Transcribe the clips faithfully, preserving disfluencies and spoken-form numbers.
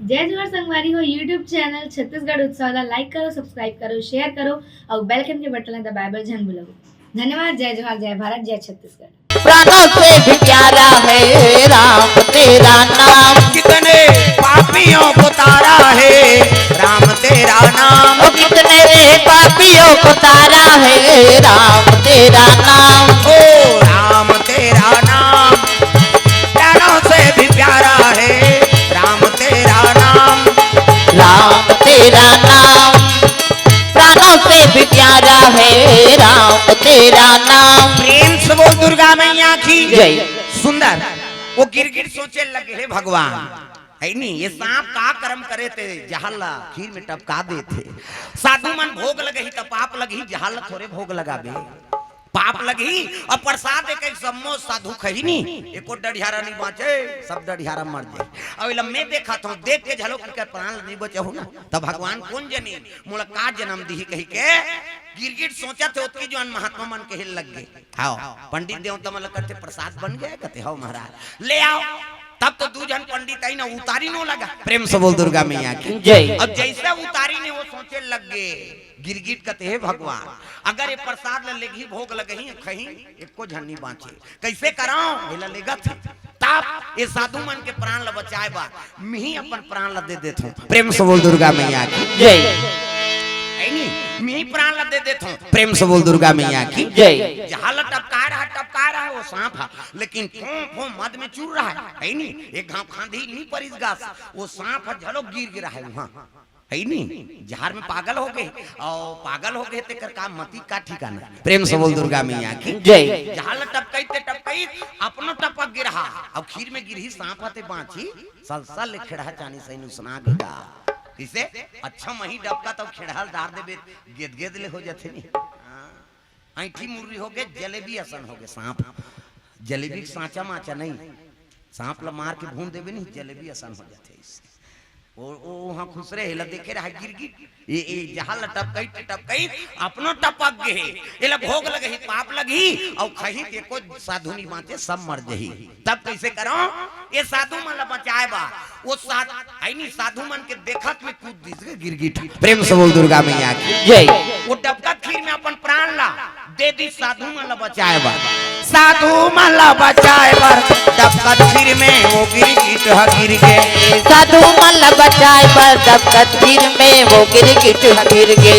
जय जोहार संगवारी हो, YouTube चैनल छत्तीसगढ़ उत्सव ला like करो, subscribe करो, share करो अउ bell icon के बटन ला दबाए बर झन भूलव। धन्यवाद। जय जोहार, जय भारत, जय छत्तीसगढ़। प्राणों से भी प्यारा है राम तेरा नाम। कितने पापियों को तारा है राम तेरा नाम। ओ कितने पापियों को तारा है राम तेरा नाम। ओ राम तेरा नाम प्राणों से भी प्यारा है राम तेरा नाम। राम तेरा नाम प्राणों से भी प्यारा है राम तेरा नाम। प्रेम से बोल दुर्गा मैया की जय। सुंदर। वो गिरगिट सोचे लगे, हे भगवान, है नी, ये सांप का कर्म करे ते जहर ला खीर में टपका देथे। साधु मन भोग लगही त पाप लगही, जहर ला थोरे भोग लगाबे, पाप लगही। अब प्रसाद एक एक सम्मो साधु खही नी, एको डढ़ियारा नहीं बाँचे, सब डढ़ियारा मर जाए। अब एला मैं देखा था, देख के झलो के प्राण नहीं बचहू ना, तब भगवान कोन जनी मोला का जन्म दिही कही के गिरगिट सोचत हे, ओतकी जुवार महात्मा मन कहे लग गे। हाँ, पंडित देवता मन ला कथे, "प्रसाद बन गया?" कथे, "हव महाराज।" "ले आओ।" तब तो दू झन पंडित आइन, उतारिन ओ लगा। प्रेम से बोल दुर्गा मैया की जय। अब जैसे उतारिन हे, वो सोचे लग गे, गिरगिट कथे, "हे भगवान, अगर ये प्रसाद ला लेगही, भोग लगही, खही, एको झन नी बाँचे, कैसे करव?" एला लेगत हे। तब ये साधु मन के प्राण ला बचाए बर मिही अपन प्राण ला दे देथों। प्रेम से बोल दुर्गा मैया की जय। है नी? मिही प्राण ला दे देथों। प्रेम से बोल दुर्गा मैया की जय। जहर ला टपका रहा, टपका रहा वो सांप ह, लेकिन फों फों मद में चूर रहा है, है नी? एक घाव खांधी नी परिस गास, वो सांप ह झलो गिर गे रहा है वहाँ, है नी? जहर में पागल हो गे, अउ पागल हो गे तेकर का मति का ठिकाना। प्रेम से बोल दुर्गा मैया की जय। जहर ला टपकई ते टपकई अपनो टपक गे रहा, अउ खीर में गिरही सांप ह ते बाँची, सलसल ले खेड़हा चानी सही नुसना गे गा। किसे? अच्छा मही डबका तब खेड़हा ल डार देबे, गेद गेद ले हो जाथे नी। हाँ। ऐंठी मुर्री हो गे, जलेबी असन हो गे सांप। जलेबी के सांचा माचा नहीं, सांप ला मार के भून देबे नी, जलेबी असन हो जाथे इससे। ओ, ओ, वहाँ खुसरे हे, एला देखे रहा गिरगिट, ये, ये जहर ला टपकई, टपकई, अपनो टपक गे हे। एला भोग लगही, पाप लगही, अउ खही ते को साधु नी बाँचे, सब मर जही। तब कैसे करव? ये साधु मन ला बचाए बर, वो साध-, है नी, साधु मन के देखत में कूद दिस गे गिरगिट। प्रेम से बोल दुर्गा मैया की जय। वो डबकत खीर में अपन प्राण ला दे दिस साधु मन ला बचाए बर। साधु मन ला बचाए बर डबकत खीर में वो गिरगिट ह गिर गे। साधु मन ला बचाए बर डबकत खीर में वो गिरगिट ह गिर गे।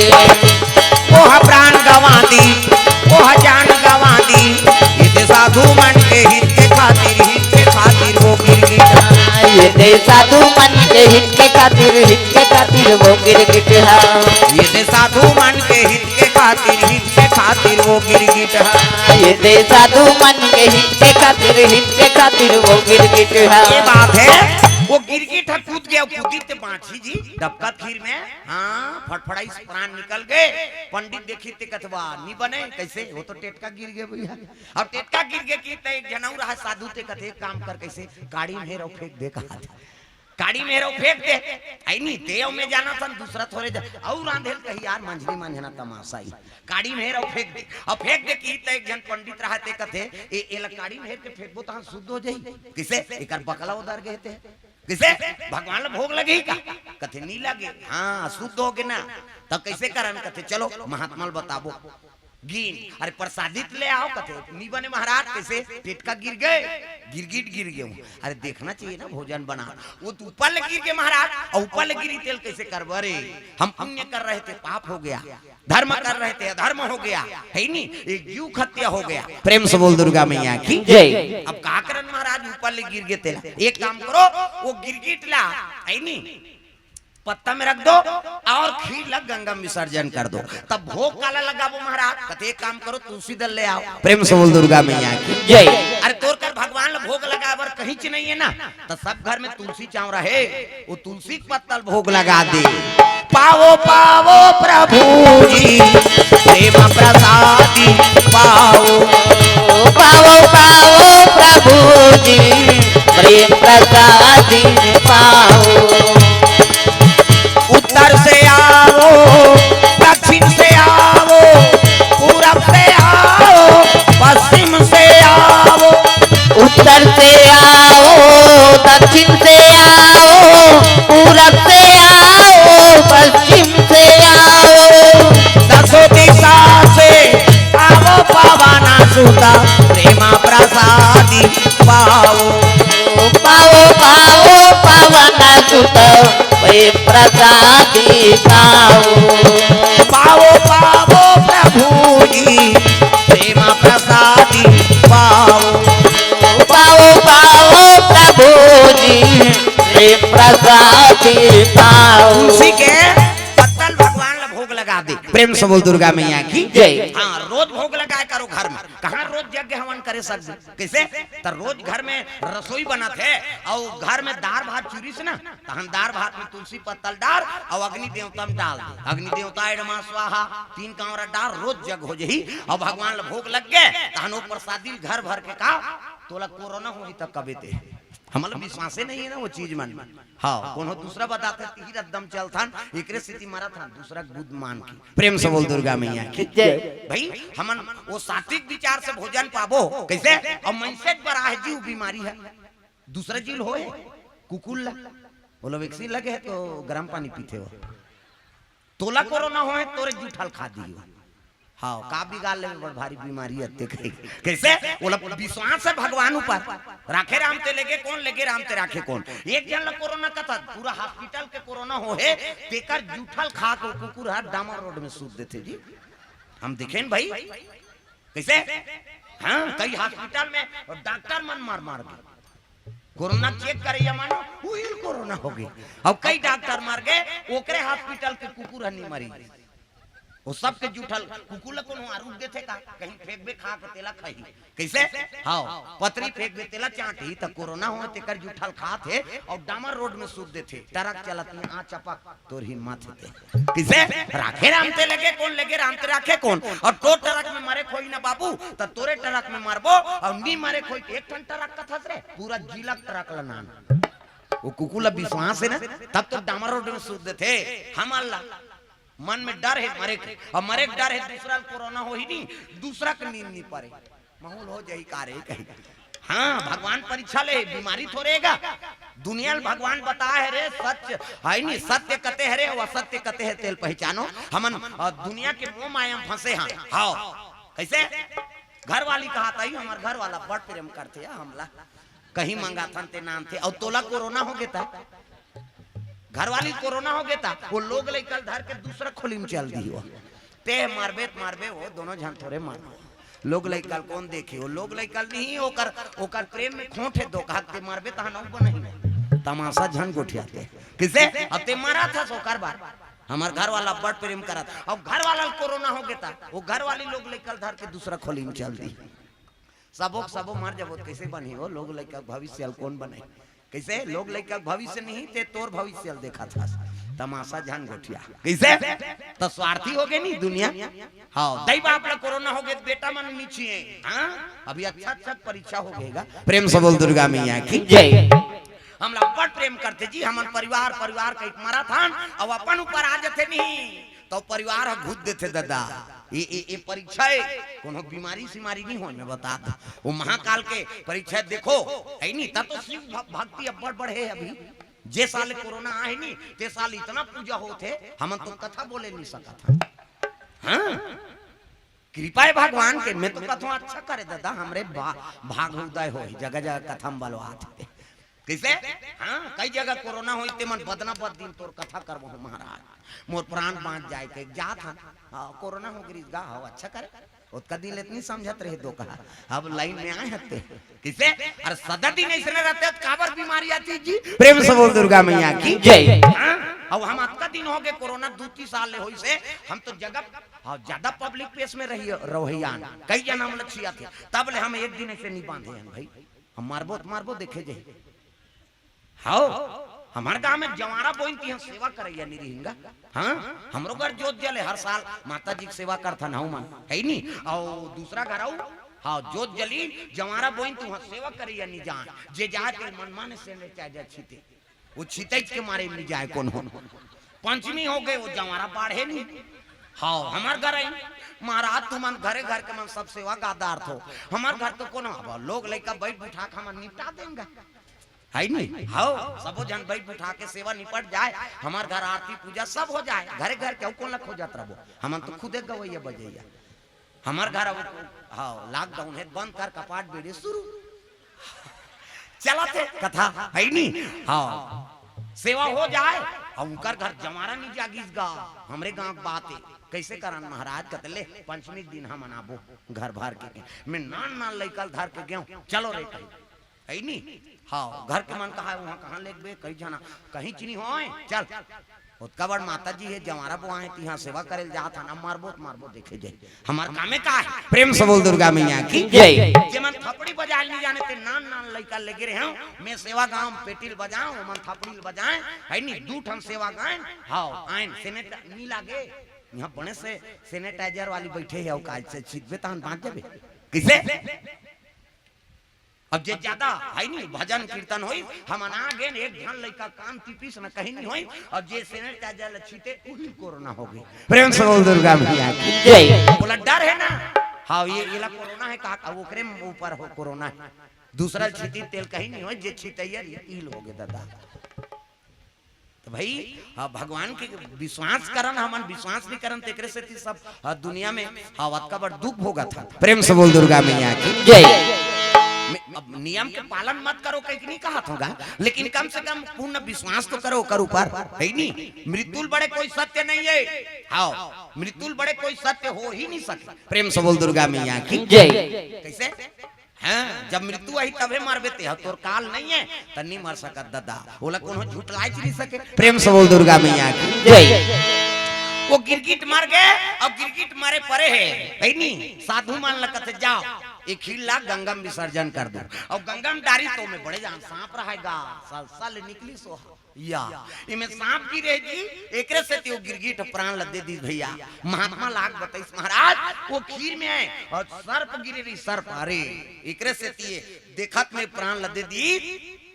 ओह प्राण गंवा दिस, ओह जान गंवा दिस, ये दे साधु मन के हित के खातिर, हित के खातिर वो गिरगिट ह। ये दे साधु मन के हित के खातिर, हित के खातिर वो गिरगिट ह। ये दे साधु मन के हित के खातिर, हित के खातिर वो गिरगिट ह। ये दे साधु मन के हित के खातिर, हित के खातिर वो गिरगिट ह। ये बात है, वो गिरगिट ह कूद गे, कूदी ते बाँची जी, डबकत खीर में, हाँ, फड़फड़ाई से प्राण निकल गे। पंडित देखिस ते कथे, "वाह, नी बने, कैसे? वो तो टेटका गिर गे भैया।" अब टेटका गिर गे कि ते एक झन अउ रहा साधु ते कथे, "एक काम कर, कैसे? काड़ी में हेर अउ फेंक दे," कहा। काड़ी में हेर अउ फेंक दे। आई नी, ते अउ मैं जानथन, दूसरा थोरे जा-, अउ रांधे ल कही, "यार, मंझली मंझना तमाशा ही।" काड़ी में हेर अउ फेंक दे। अब फेंक दे कि ते एक झन पंडित रहा ते कथे, "ए, एला काड़ी में हेर के फेंकबो तहाँ शुद्ध हो जाही।" किसे? एकर बकला उदर गे ते। किसे? भगवान ला भोग लगही का? कथे, "नी लगे।" "हाँ, शुद्ध हो गे ना।" "तब कैसे करन?" कथे, "चलो, महात्मा ला बताबो।" गीन, "अरे, प्रसादी त ले आओ।" कथे, "नी बने महाराज।" "कैसे?" "टेटका गिर गे, गिरगिट गिर गे।" "अरे, देखना चाहिए ना, भोजन बना।" "वो तो ऊपर ले गिर गे महाराज, अउ ऊपर ले गिरी तेल कैसे करबो?" "अरे, हम पुण्य कर रहे थे, पाप हो गया, धर्म कर रहे थे, अधर्म हो गया, है नी, एक जीव हत्या हो गया।" प्रेम से बोल दुर्गा मैया की जय। "अब का करन महाराज, ऊपर ले गिर गे तेला, एक काम करो, वो गिरगिट ला, है नी, पत्ता में रख दो अउ खीर ला गंगा में विसर्जन कर दो।" "तब भोग काला लगाबो महाराज?" कथे, "एक काम करो, तुलसी दल ले आओ।" प्रेम से बोल दुर्गा मैया की जय। "अरे तोर कर भगवान ला भोग लगाए बर कहींच नहीं है ना, त सब घर में तुलसी चाँव रहे, वो तुलसी के पत्ता ल भोग लगा दे।" पावो पावो प्रभु जी प्रेम प्रसादी पावो। पावो पावो प्रभु जी प्रेम प्रसादी पावो। उत्तर से आओ, दक्षिण से आओ, पूरब से आओ, पश्चिम से आओ। उत्तर से आओ, दक्षिण से आओ, प्रेमा प्रसादी पाओ। पाओ, पाओ, पावन सुत, प्रेम प्रसादी पाओ। पाओ, पाओ प्रभु जी, प्रेमा प्रसादी पाओ। पाओ, पाओ प्रभु जी, प्रेम प्रसादी पाओ। तुलसी के पत्तल भगवान ला भोग लगा दे। प्रेम से बोल दुर्गा मैया की जय। हाँ, रोज भोग लगाए करो घर में। कहाँ रोज यज्ञ हवन करे सकबे? कइसे? त रोज घर में रसोई बनत हे अउ घर में दार भात चुरिस ना, तहन दार भात में तुलसी पत्तल डार अउ अग्नि देवता में डाल दे। अग्नि देवता एडमा स्वाहा, तीन कांवरा डार, रोज जग हो जही। अउ भगवान ला भोग लग गे, तहन ओ प्रसादी ल घर भर के का, तोला कोरोना होही त कबे ते। हमला विश्वासे नहीं है ना वो चीज मन। हाँ, कोनो दूसरा बताथे, तीर एकदम चलथन, एकरे सेती मरत हन, दूसरा के बुद्ध मान के। प्रेम से बोल दुर्गा मैया की जय। भाई, हमन वो सात्विक विचार से भोजन पाबो, कइसे? अउ मनसे के बर आहे जी, वो बीमारी हे, दूसरा जीव ल होए, कुकुर ला, ओला वैक्सीन लगे हे तो गरम पानी पीथे हो। तोला कोरोना होए, तोरे जूठा ल खा दिही। हाँ, का बिगाड़ लेबे, बड़ भारी बीमारी अत्ते कही। कइसे? ओला विश्वास हे भगवान ऊपर। राखे राम ते लेगे कोन, लेगे राम ते राखे कोन। एक झन ला कोरोना कथस, पूरा हॉस्पिटल के कोरोना होहे, तेकर जूठा ल खा के कुकुर ह डामर रोड में सूत देथे जी। हम देखेन भाई। कइसे? हाँ, कई हॉस्पिटल में डॉक्टर मन मार मार गे। कोरोना चेक करइया मानो, उही ल कोरोना होगे। अउ कई डॉक्टर मर गे, ओकरे हॉस्पिटल के कुकुर ह नी मरी। ओ सबके जूठा ल, कुकुर ल कोनो आरूग देथे का? कहीं फेंकबे खा के तेला खाही। कइसे? हाँ, पतरी फेंकबे तेला चांटही, त कोरोना होए तेकर जूठा ल खात हे, अउ डामर रोड में सूत देथे। ट्रक चलत में आ चपक, तोर हिम्मत हे ते। कइसे? राखे राम ते लेगे कोन, लेगे राम ते राखे कोन? अउ तोर ट्रक में मरे होही ना बाबू, त तोरे ट्रक में मरबो, अउ नी मरे होही त एक ठन ट्रक कथस रे, पूरा जिला के ट्रक ल नान। वो कुकुर ला विश्वास हे ना, तब तो डामर रोड में सूत देथे। हमर ला मन में डर हे मरे के, अउ मरे के डर हे, दूसरा ल कोरोना होही नी, दूसरा के नींद नी परे, माहौल हो जाही का रे कही। हाँ, भगवान परीक्षा ले, बीमारी थोरे हे गा। दुनिया ल भगवान बताए हे रे, सच हे नी, सत्य कते हे रे, अउ असत्य कते हे, तेल पहिचानो। हमन, अ, दुनिया के मोह माया में फंसे हन। हाँ, कइसे? घरवाली कहत हे, हमर घरवाला बड़ प्रेम करथे या हमला। कहीं मंगाथन ते नानथे, अउ तोला कोरोना होगे त, घरवाली कोरोना होगे त, वो लोग लइका ल धर के दूसरा खोली में चल दिही हो। ते मरबे त मरबे, वो दोनों झन थोरे मरबे। लोग लइका ल कोन देखही? वो लोग लइका ल नहीं, ओकर, ओकर प्रेम में खोट हे, धोखा के मरबे तहन अउ बनही। तमाशा झन गोठियाते। कइसे? अब ते मरत हस ओकर बर। हमर घरवाला बड़ प्रेम करत, अब घरवाला ल कोरोना होगे त, वो घरवाली लोग लइका ल धर के दूसरा खोली में चल दिही। सबो के सबो मर जबो त कइसे बनही हो? लोग लइका के भविष्य ल कोन बनाही? कइसे? लोग लइका के भविष्य नहीं, ते तोर भविष्य ल देखत हस। तमाशा झन गोठिया। कइसे? त स्वार्थी होगे नी दुनिया। हाँ, दई बाप ला कोरोना होगे त बेटा मन नी छिए। हाँ, अभी अच्छा अच्छा परीक्षा होगे गा। प्रेम से बोल दुर्गा मैया की जय। हमला बड़ प्रेम करथे जी, हमन परिवार, परिवार कहिके मरत हन, अउ अपन ऊपर आ जथे नहीं। त परिवार ह घुस देथे ददा। ये, ये, ये परीक्षा हे, कोनो बीमारी सीमारी नहीं होय, मैं बता दूं। वो महाकाल के परीक्षा देखो, हे नी, तब तो शिव भ-, भक्ति अब्बड़ बढ़े हे अभी। जे साल कोरोना आहे नी, ते साल इतना पूजा होत हे, हमन तो कथा बोले नहीं सकत हन। हाँ, कृपा हे भगवान के, मैं तो कथों अच्छा करे ददा, हमरे भा-, भाग उदय होय, जगह जगह कथा में बलवात हे। कइसे? हाँ, कई जगह कोरोना होइस ते मन बदना बद दिन तोर कथा करबो महाराज। मोर प्राण बाँच जाए के जात हन। हाँ, कोरोना हो गिरिस गा, हव अच्छा करे। ओतका दिन ले त नी समझत रहे दो कहा। अब लाइन में आए हते। कइसे? अरे सदा दिन अइसने रहते त काबर बीमारी आतिस जी? प्रेम से बोल दुर्गा मैया की जय। हाँ, अब हम अतका दिन होगे कोरोना दू तीन साल ले होइस हे, हम तो जगह, हाँ, ज्यादा पब्लिक प्लेस में रही, रहोइया। कई जन हमला छियाथे, तब ले हम एक दिन अइसे नी बांधे हन भाई। हम मारबो त मारबो, देखे जाही। हव, हमर गांव में जवारा बोइन तिहां सेवा करइया नी रहिन गा। हाँ, हमरो घर जोत जले, हर साल माता जी के सेवा करथन हव मन, हे नी? अउ दूसरा घर अउ, हाँ, जोत जली, जवारा बोइन तिहां सेवा करइया नी जान। जे जाए ते मन माने सैनिटाइजर छीते। वो छीतइच के मारे नी जाए कोनो। पंचमी होगे, वो जवारा बाढ़े नी। हव, हमर घर आई, महाराज तुमन घरे घर के मन सब सेवा गादार थो। हमर घर तो कोनो, अब लोग लइका बइठ बिठा के हमन निपटा देंगा। हे नी? हव, सबो झन बइठ बिठा के सेवा निपट जाए, हमर घर आरती पूजा सब हो जाए, घरे घर के अउ कोन ला खोजत रहबो, हमन तो खुदे गवइया बजइया। हमर घर अब, हाँ, लॉकडाउन हे, बंद कर कपाट, बेड़े शुरू। चलत हे कथा, हइ नी? हाँ, सेवा हो जाए, अउ उनकर घर जंवारा नी जागिस गा। हमरे गांव के बात हे, कइसे करन महाराज? कथे ले, पंचमी के दिन हमन आबो घर भर के। मैं नान नान लइका ल धर के गेंव, चलो रे कहीं। हइ नी? हाँ, घर के मन कहा, उहाँ कहाँ लेगबे, कई झना, कहीं चिनी होय, चल। ओतका बड़ माता जी हे, जंवारा बोआए, तिहाँ सेवा करे ल जात हन, अब मारबो त मारबो, देखे जाही। हमर कामे का हे? प्रेम से बोल दुर्गा मैया की जय। जे मन थपड़ी बजाए ल नी जाने, ते नान नान लइका लेगे रहे हंव, मैं सेवा गांव पेटी ल बजांव, ओमन थपड़ी ल बजाए, हइ नी? दू ठन सेवा गाएन, हाँ, आएन, सेनेट नी लागे, इहाँ बड़े से sanitizer वाली बइठे हे, अउ काज से छिदबे तहन बांच जाबे। कइसे? अब जे ज्यादा हइ नी, भजन कीर्तन होइस, हमन आ गेन, एक झन लइका कान टिपिस न, कहीं नी होइस, अउ जे sanitizer ल छीते, उही कोरोना होगे। प्रेम से बोल दुर्गा मैया की जय। ओला डर हे ना, हाँ, ये, एला कोरोना हे कहा, अब ओकरे ऊपर हो कोरोना हे, दूसरा ल छीती तेल कहीं नी होइस, जे छीतइया ल होगे दादा। त भई, हाँ, भगवान के विश्वास करन, हमन विश्वास नी करन, तेकरे सेती सब, हाँ, दुनिया में, हाँ, अतका बड़ दुख भोगत हे। प्रेम से बोल दुर्गा मैया की जय। मैं, अब नियम के पालन मत करो, कहीं नी कहत हंव गा, लेकिन कम से कम पूर्ण विश्वास तो करो ओकर ऊपर, हइ नी? मृत्यु ल बड़े कोई सत्य नहीं हे, हाँ, मृत्यु ल बड़े कोई सत्य हो ही नी सके। प्रेम से बोल दुर्गा मैया की जय। कइसे? हाँ, जब मृत्यु आही तभे मरबे ते, तोर काल नइ हे, त नइ मर सकत ददा। ओला कोनो झुठलाइच नइ सके। प्रेम से बोल दुर्गा मैया की जय। वो गिरगिट मर गे, अउ गिरगिट मरे परे हे, हइ नी? साधु मन ल कथे, "जाव, ए खील ला गंगा म विसर्जन कर दो।" अउ गंगा म डारिस त ओमे बड़े जान सांप रहय गा, सलसा ले निकलिस ओहा। या, एमे सांप गिरे जी, एकरे सेती वो गिरगिट प्राण ल दे दिस भइया। महात्मा ल आके बताइस, "महाराज, वो खीर में हे अउ सर्प गिरे रहिस, सर्प, अरे, एकरे सेती ये देखत में प्राण ल दे दिस,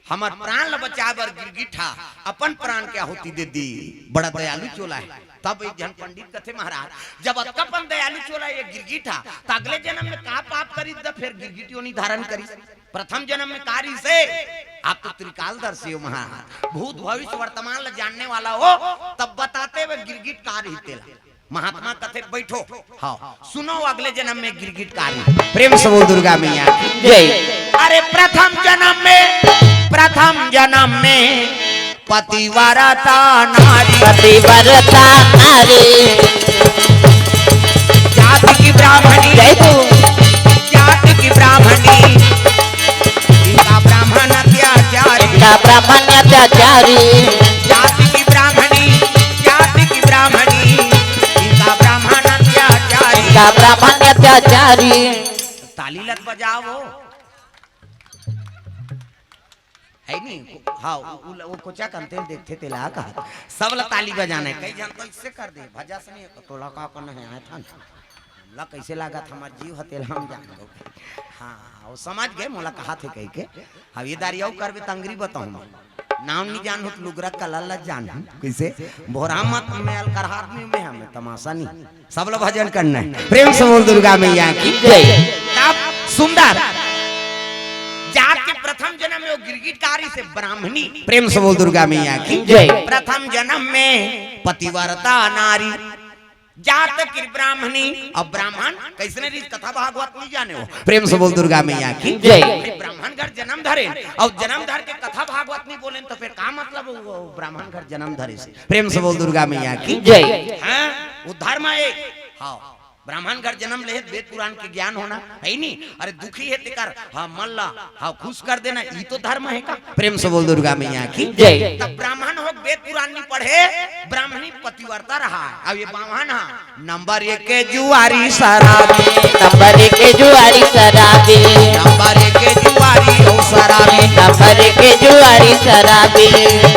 हमर प्राण ल बचाए बर गिरगिट हा अपन प्राण के आहुति दे दिस।" बड़ा दयालु चोला हे। तब एक झन पंडित कथे, "महाराज, जब अतका पन दयालु चोला हे ये गिरगिट हा, त अगले जनम में का पाप करिस त फेर गिरगिट योनि धारण करिस?" प्रथम जनम में का रहिस हे? आप तो त्रिकालदर्शी हो महाराज, भूत भविष्य वर्तमान ल जानने वाला हो, तब बताते हुए गिरगिट का रहिस तेला। महात्मा कथे, "बैठो, हाँ, सुनो अगले जनम में गिरगिट का रहिस।" प्रेम से बोल दुर्गा मैया की जय। अरे प्रथम जनम में, प्रथम जनम में पतिव्रता नारी। पतिव्रता नारी। जाति की ब्राह्मणी। जय हो। जाति की ब्राह्मणी। इनका ब्राह्मण अत्याचारी। इनका ब्राह्मण अत्याचारी। जाति की ब्राह्मणी। जाति की ब्राह्मणी। इनका ब्राह्मण अत्याचारी। इनका ब्राह्मण अत्याचारी। ताली लत बजाओ। हइ नी? हाँ, उ, उ, वो कोचा कन तेल देखथे तेला कहा। सब ल ताली बजाना हे। कई झन तो अइसे कर दे, भजा से नहीं, तो तोला का करना हे, आए था ना। ला कइसे लागत हमर जीव ह तेला हम जान लो। हाँ, वो समझ गे, मोला कहाथे कहिके। अब ये दारी अउ करबे त अंगरी बताहूँ मैं। नाम नहीं जानहूँ त लुगरा कलर ल जानहूँ। कइसे? भोरा मत में अलकरहा आदमी में हमें तमाशा नहीं। सब ल भजन करना हे। प्रेम से बोल दुर्गा मैया की जय। तब सुंदर जात के प्रथम जनम में वो गिरगिट का रहिस हे ब्राह्मणी। प्रेम से बोल दुर्गा मैया की जय। प्रथम जनम में पतिव्रता नारी, जात की ब्राह्मणी। अब ब्राह्मण कइसने रहिस, कथा भागवत नइ जाने हो। प्रेम से बोल दुर्गा मैया की जय। अरे ब्राह्मण घर जनम धरे, अउ जनम धर के कथा भागवत नइ बोलेन, त फेर का मतलब हो, वो ब्राह्मण घर जनम धरे से? प्रेम से बोल दुर्गा मैया की जय। हाँ, वो धर्म हे। हाँ, ब्राह्मण घर जनम ले हे, वेद पुराण के ज्ञान होना हे नी। अरे दुखी हे तेकर, हाँ, मन ला, हाँ, खुश कर देना, ई तो धर्म हे का? प्रेम से बोल दुर्गा मैया की जय। तब ब्राह्मण हो, वेद पुराण नइ पढ़े, ब्राह्मणी पतिव्रता रहा। अब ये बाम्हन हा, नंबर एक के जुआरी शराबी। नंबर एक के जुआरी शराबी। नंबर एक के जुआरी हो शराबी। नंबर एक के जुआरी शराबी।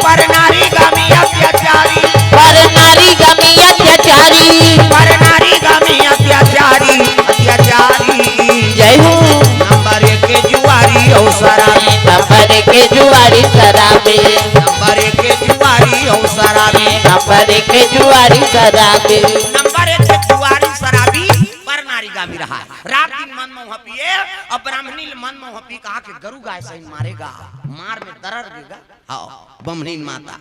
पर नारी गामी अत्याचारी। पर नारी गामी अत्याचारी। पर नारी गामी अत्याचारी। अत्याचारी। जय हो। नंबर एक के जुआरी हो शराबी। नंबर एक के जुआरी शराबी। नंबर एक के जुआरी हो शराबी। नंबर एक के जुआरी शराबी। नंबर एक के जुआरी शराबी, पर नारी गामी रहा। रात दिन मद मउहा पिए, अउ ब्राह्मणी ल मद मउहा पी कहा के गरु गाय सही मारेगा, मार में दरर देगा। हाँ, बम्हनीन माता।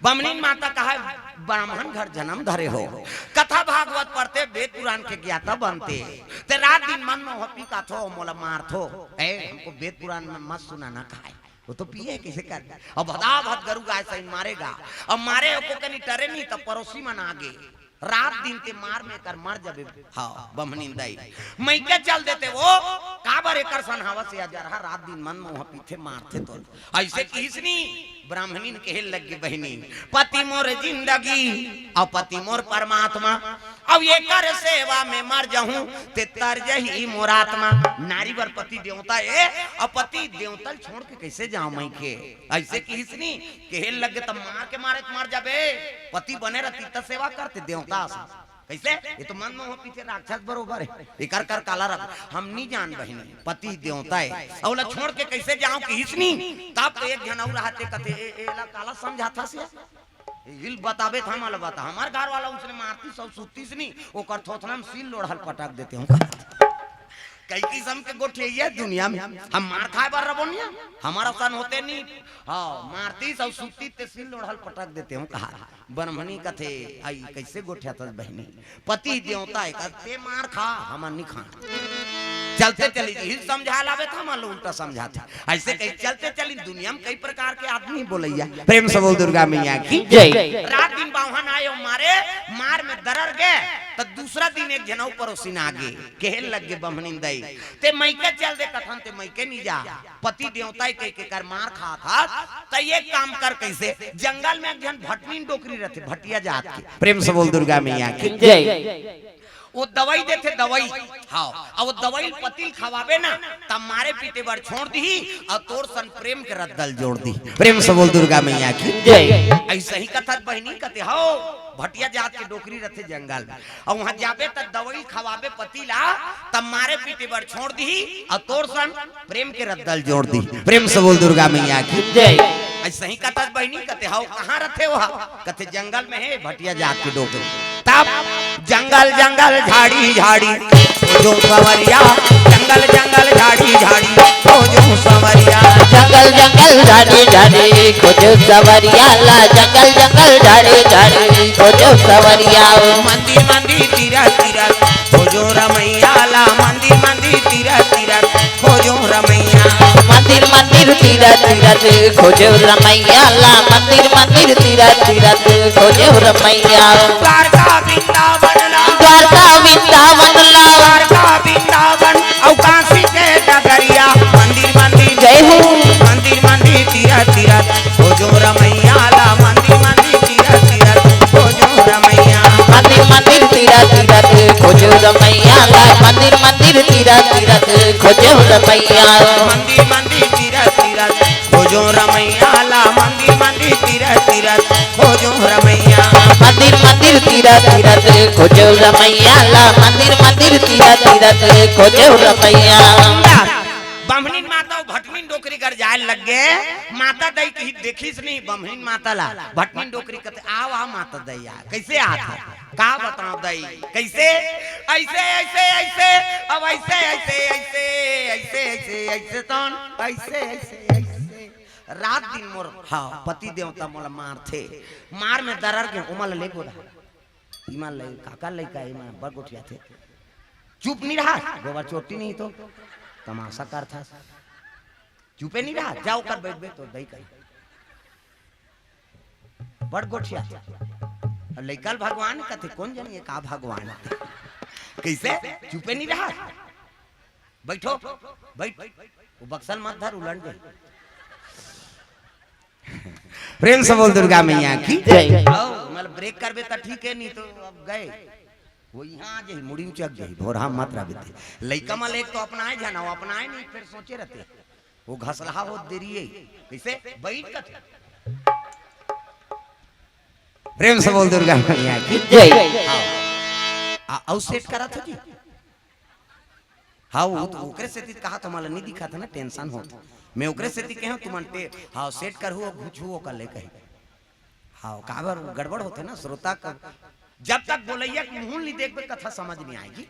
बमनिन माता कहा, "ब्राह्मण घर जन्म धरे हो, कथा भागवत पढ़ते, वेद पुराण के ज्ञाता बनते, ते रात दिन मन मोह पी काथो, मोला मारथो, ए, हमको वेद पुराण में मत सुनाना," कहा। वो तो पिए किसे कर, अब भदा भद गरु गाय सही मारेगा, अब मारे ओको कनी टरे नहीं, तब पड़ोसी मन आगे, "रात दिन ते मार में कर मर जबे।" हाँ, बमनिन दाई, मइके चल देते वो, काबर एकर सन हवस या जरहा, रात दिन मन मोह पीथे मारथे तो। ऐसे किहिस नी, ब्राह्मणिन कहे लग गे, "बहिनी, पति मोर जिंदगी, अउ पति मोर परमात्मा, अउ एकर सेवा में मर जहूं, ते तर जही मोर आत्मा।" नारी बर पति देवता ए, अउ पति देवता ल छोड़ के कैसे जाओं मइके? ऐसे किहिस नी, कहे लग गे, "तब मार के मारे त मर जाबे, पति बने रहती त सेवा करते देवता असन।" कैसे? ये तो मन मोह पीछे राक्षस बरोबर है। एकर कर काला रख, हम नहीं जान बहिनी, पति देवता है। अउ ला छोड़ के कैसे जाओं किहिस नी? तब तो एक झन अउ रहते कथे, "ए, ए ला काला समझाथा से?" हिल बताबे था, मला बता, हमार घर वाला उसने मारतीस अउ सुत्तीस नी, ओकर थोथना में सील लोढ़ल पटक देते हूँ। कई किस्म के गोठिया दुनिया में, हम मार खाए बर रबोनिया, हमारा सन होते नी। हाँ, मारतीस अउ सुत्तीस ते सील लोढ़ल पटक देते हूँ, कहा। ब्राह्मणी कथे, "आई कैसे गोठियाथस बहिनी? पति देवता है, कहते मार खा, हमन नहीं खान।" चलते चली जी, समझा लावे था, मान लो उल्टा समझाते। ऐसे कहीं चलते चली, दुनिया में कई प्रकार के आदमी बोलैया। प्रेम से बोल दुर्गा मैया की जय। रात दिन बाहन आयो मारे, मार में दरर गे, त दूसरा दिन एक झन अउ पड़ोसिन आगे, कहे लग गे बमनिन दाई, "ते मइके चल दे कथन, ते मइके नहीं जा।" पति देवता ही कह के कर मार खाथस, त एक काम कर, कैसे? जंगल में एक झन भटनीन डोकरी रहते, भटिया जात के। प्रेम से बोल दुर्गा मैया की जय। वो दवाई देथे, दवाई। हाँ, अउ वो दवाई पति ल खवाबे ना, तब मारे पीटे बर छोड़ दिही, अउ तोर सन प्रेम के रद्दा ल जोड़ दिही। प्रेम से बोल दुर्गा मैया की जय। ऐसे ही कथा बहिनी कथे, "हव, भटिया जात के डोकरी रहथे जंगल में, अउ वहां जाबे त दवाई खवाबे पति ला, तब मारे पीटे बर छोड़ दिही, अउ तोर सन प्रेम के रद्दा ल जोड़ दिही।" प्रेम से बोल दुर्गा मैया की जय। ऐसे ही कथा बहिनी कथे, "हव, कहाँ रहथे वो?" कथे, "जंगल में है, भटिया जात के डोकरी।" तब जंगल जंगल झाड़ी झाड़ी खोजो संवरिया, जंगल जंगल झाड़ी झाड़ी खोजो संवरिया। जंगल जंगल झाड़ी झाड़ी खोजो संवरिया ला, जंगल जंगल झाड़ी झाड़ी खोजो संवरिया। मंदिर मंदिर तीरथ तीरथ खोजो रमैया ला, मंदिर मंदिर तीरथ तीरथ खोजो रमैया। मंदिर मंदिर तीरथ तीरथ खोजो रमैया ला, मंदिर मंदिर तीरथ तीरथ खोजो रमैया। द्वारका वृंदावन ला, द्वारका वृंदावन ला, द्वारका वृंदावन अउ काशी के डगरिया। मंदिर मंदिर जय हो। मंदिर मंदिर तीरथ तीरथ खोजो रमैया ला, मंदिर मंदिर तीरथ तीरथ खोजो रमैया। मंदिर मंदिर तीरथ तीरथ खोजो रमैया ला, मंदिर मंदिर तीरथ तीरथ खोजो रमैया। मंदिर मंदिर तीरथ तीरथ खोजो रमैया ला, मंदिर मंदिर तीरथ तीरथ खोजो रमैया। मंदिर मंदिर तीरथ तीरथ खोजो रमैया ला, मंदिर मंदिर तीरथ तीरथ खोजो रमैया। बमनिन माता अउ भटनिन डोकरी कर जाए लग गे। माता दाई कही देखिस नहीं बमनिन माता ला, भटनिन डोकरी कथे, "आव, आव माता दाई, आ।" कैसे आत हे? का बताओ दाई? कैसे? ऐसे, ऐसे, ऐसे, अब ऐसे, ऐसे, ऐसे, ऐसे, ऐसे, ऐसे तौन, ऐसे, ऐसे, ऐसे। रात दिन मोर, हाँ, पति देवता मोला मारथे। मार में दरर के उमल ले गोदा। इमल ले, काका लइका, इमल बड़ गोठियाथे। चुप नहीं रहा, गोबर चोटी नहीं तो तमाशा करथा। चुपे नहीं रहा, जाओ कर बैठ बे, तो दई कर। बड़ गोठिया। अब लइका ल भगवान कथे, कौन जानिए का भगवान। कैसे? चुपे नहीं रहा। बैठो, बैठ। वो बक्सल मत धर, उलट जाए। प्रेम से बोल दुर्गा मैया की जय। आओ, मतलब ब्रेक करबे त ठीक है, नहीं तो अब गए। वो यहाँ आ जाही, मुड़ी उचक जाही, भोरहा मत रह बेटे। लइका मन एक तो अपनाए जाना, वो अपनाए नहीं, फिर सोचे रहते। वो घसलहा होत देरी है। कैसे? बैठ कथे। प्रेम से बोल दुर्गा मैया की जय। हाँ। आ, अउ सेट करा था जी। हाँ, वो तो ओकरे सेती कहा था, मला नहीं दिखा था ना, टेंशन होत। मैं ओकरे सेती कहे हूँ, तुमन टे-, हाँ, सेट करहू, घुचहू, ओकर ले कही। हाँ, काबर गड़बड़ होथे ना, श्रोता का जब तक बोलैया के मुंह नहीं देखबे, कथा समझ नहीं आएगी।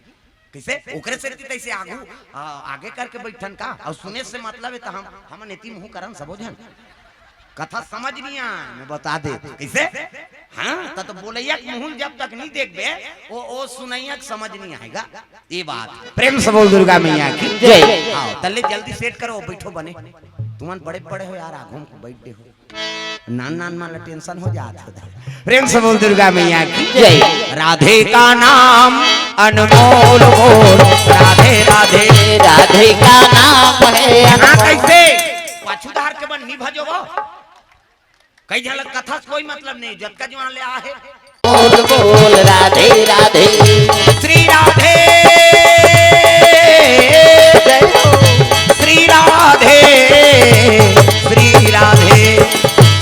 कैसे? ओकरे सेती तैसे आगू, आ, आगे करके बैठन का, अउ सुने से मतलब है, तो हम, हमन एती मुंह करन सबो झन। कथा समझ नहीं आए, मैं बता दे। कैसे? हाँ, त तो बोलैया के मुँह ल जब तक नहीं देखबे, ओ, ओ सुनैया के समझ नहीं आएगा। ये बात। प्रेम से बोल दुर्गा मैया की जय। आओ, तल्ले जल्दी सेट करो, बैठो बने। तुमन बड़े बड़े हो यार, आघू में बैठ दे हो। नान नान माला टेंशन हो जात हो। प्रेम से बोल दुर्गा मैया की जय। राधे का नाम अनमोल मोल, राधे राधे। राधे का नाम है हाँ, अनमोल। कैसे? पाछू धार के बन नहीं भजो वो। कई झलक कथा से कोई मतलब नहीं, जतका जवान ले आहे। बोल बोल राधे राधे। श्री राधे। जय हो। श्री राधे। श्री राधे।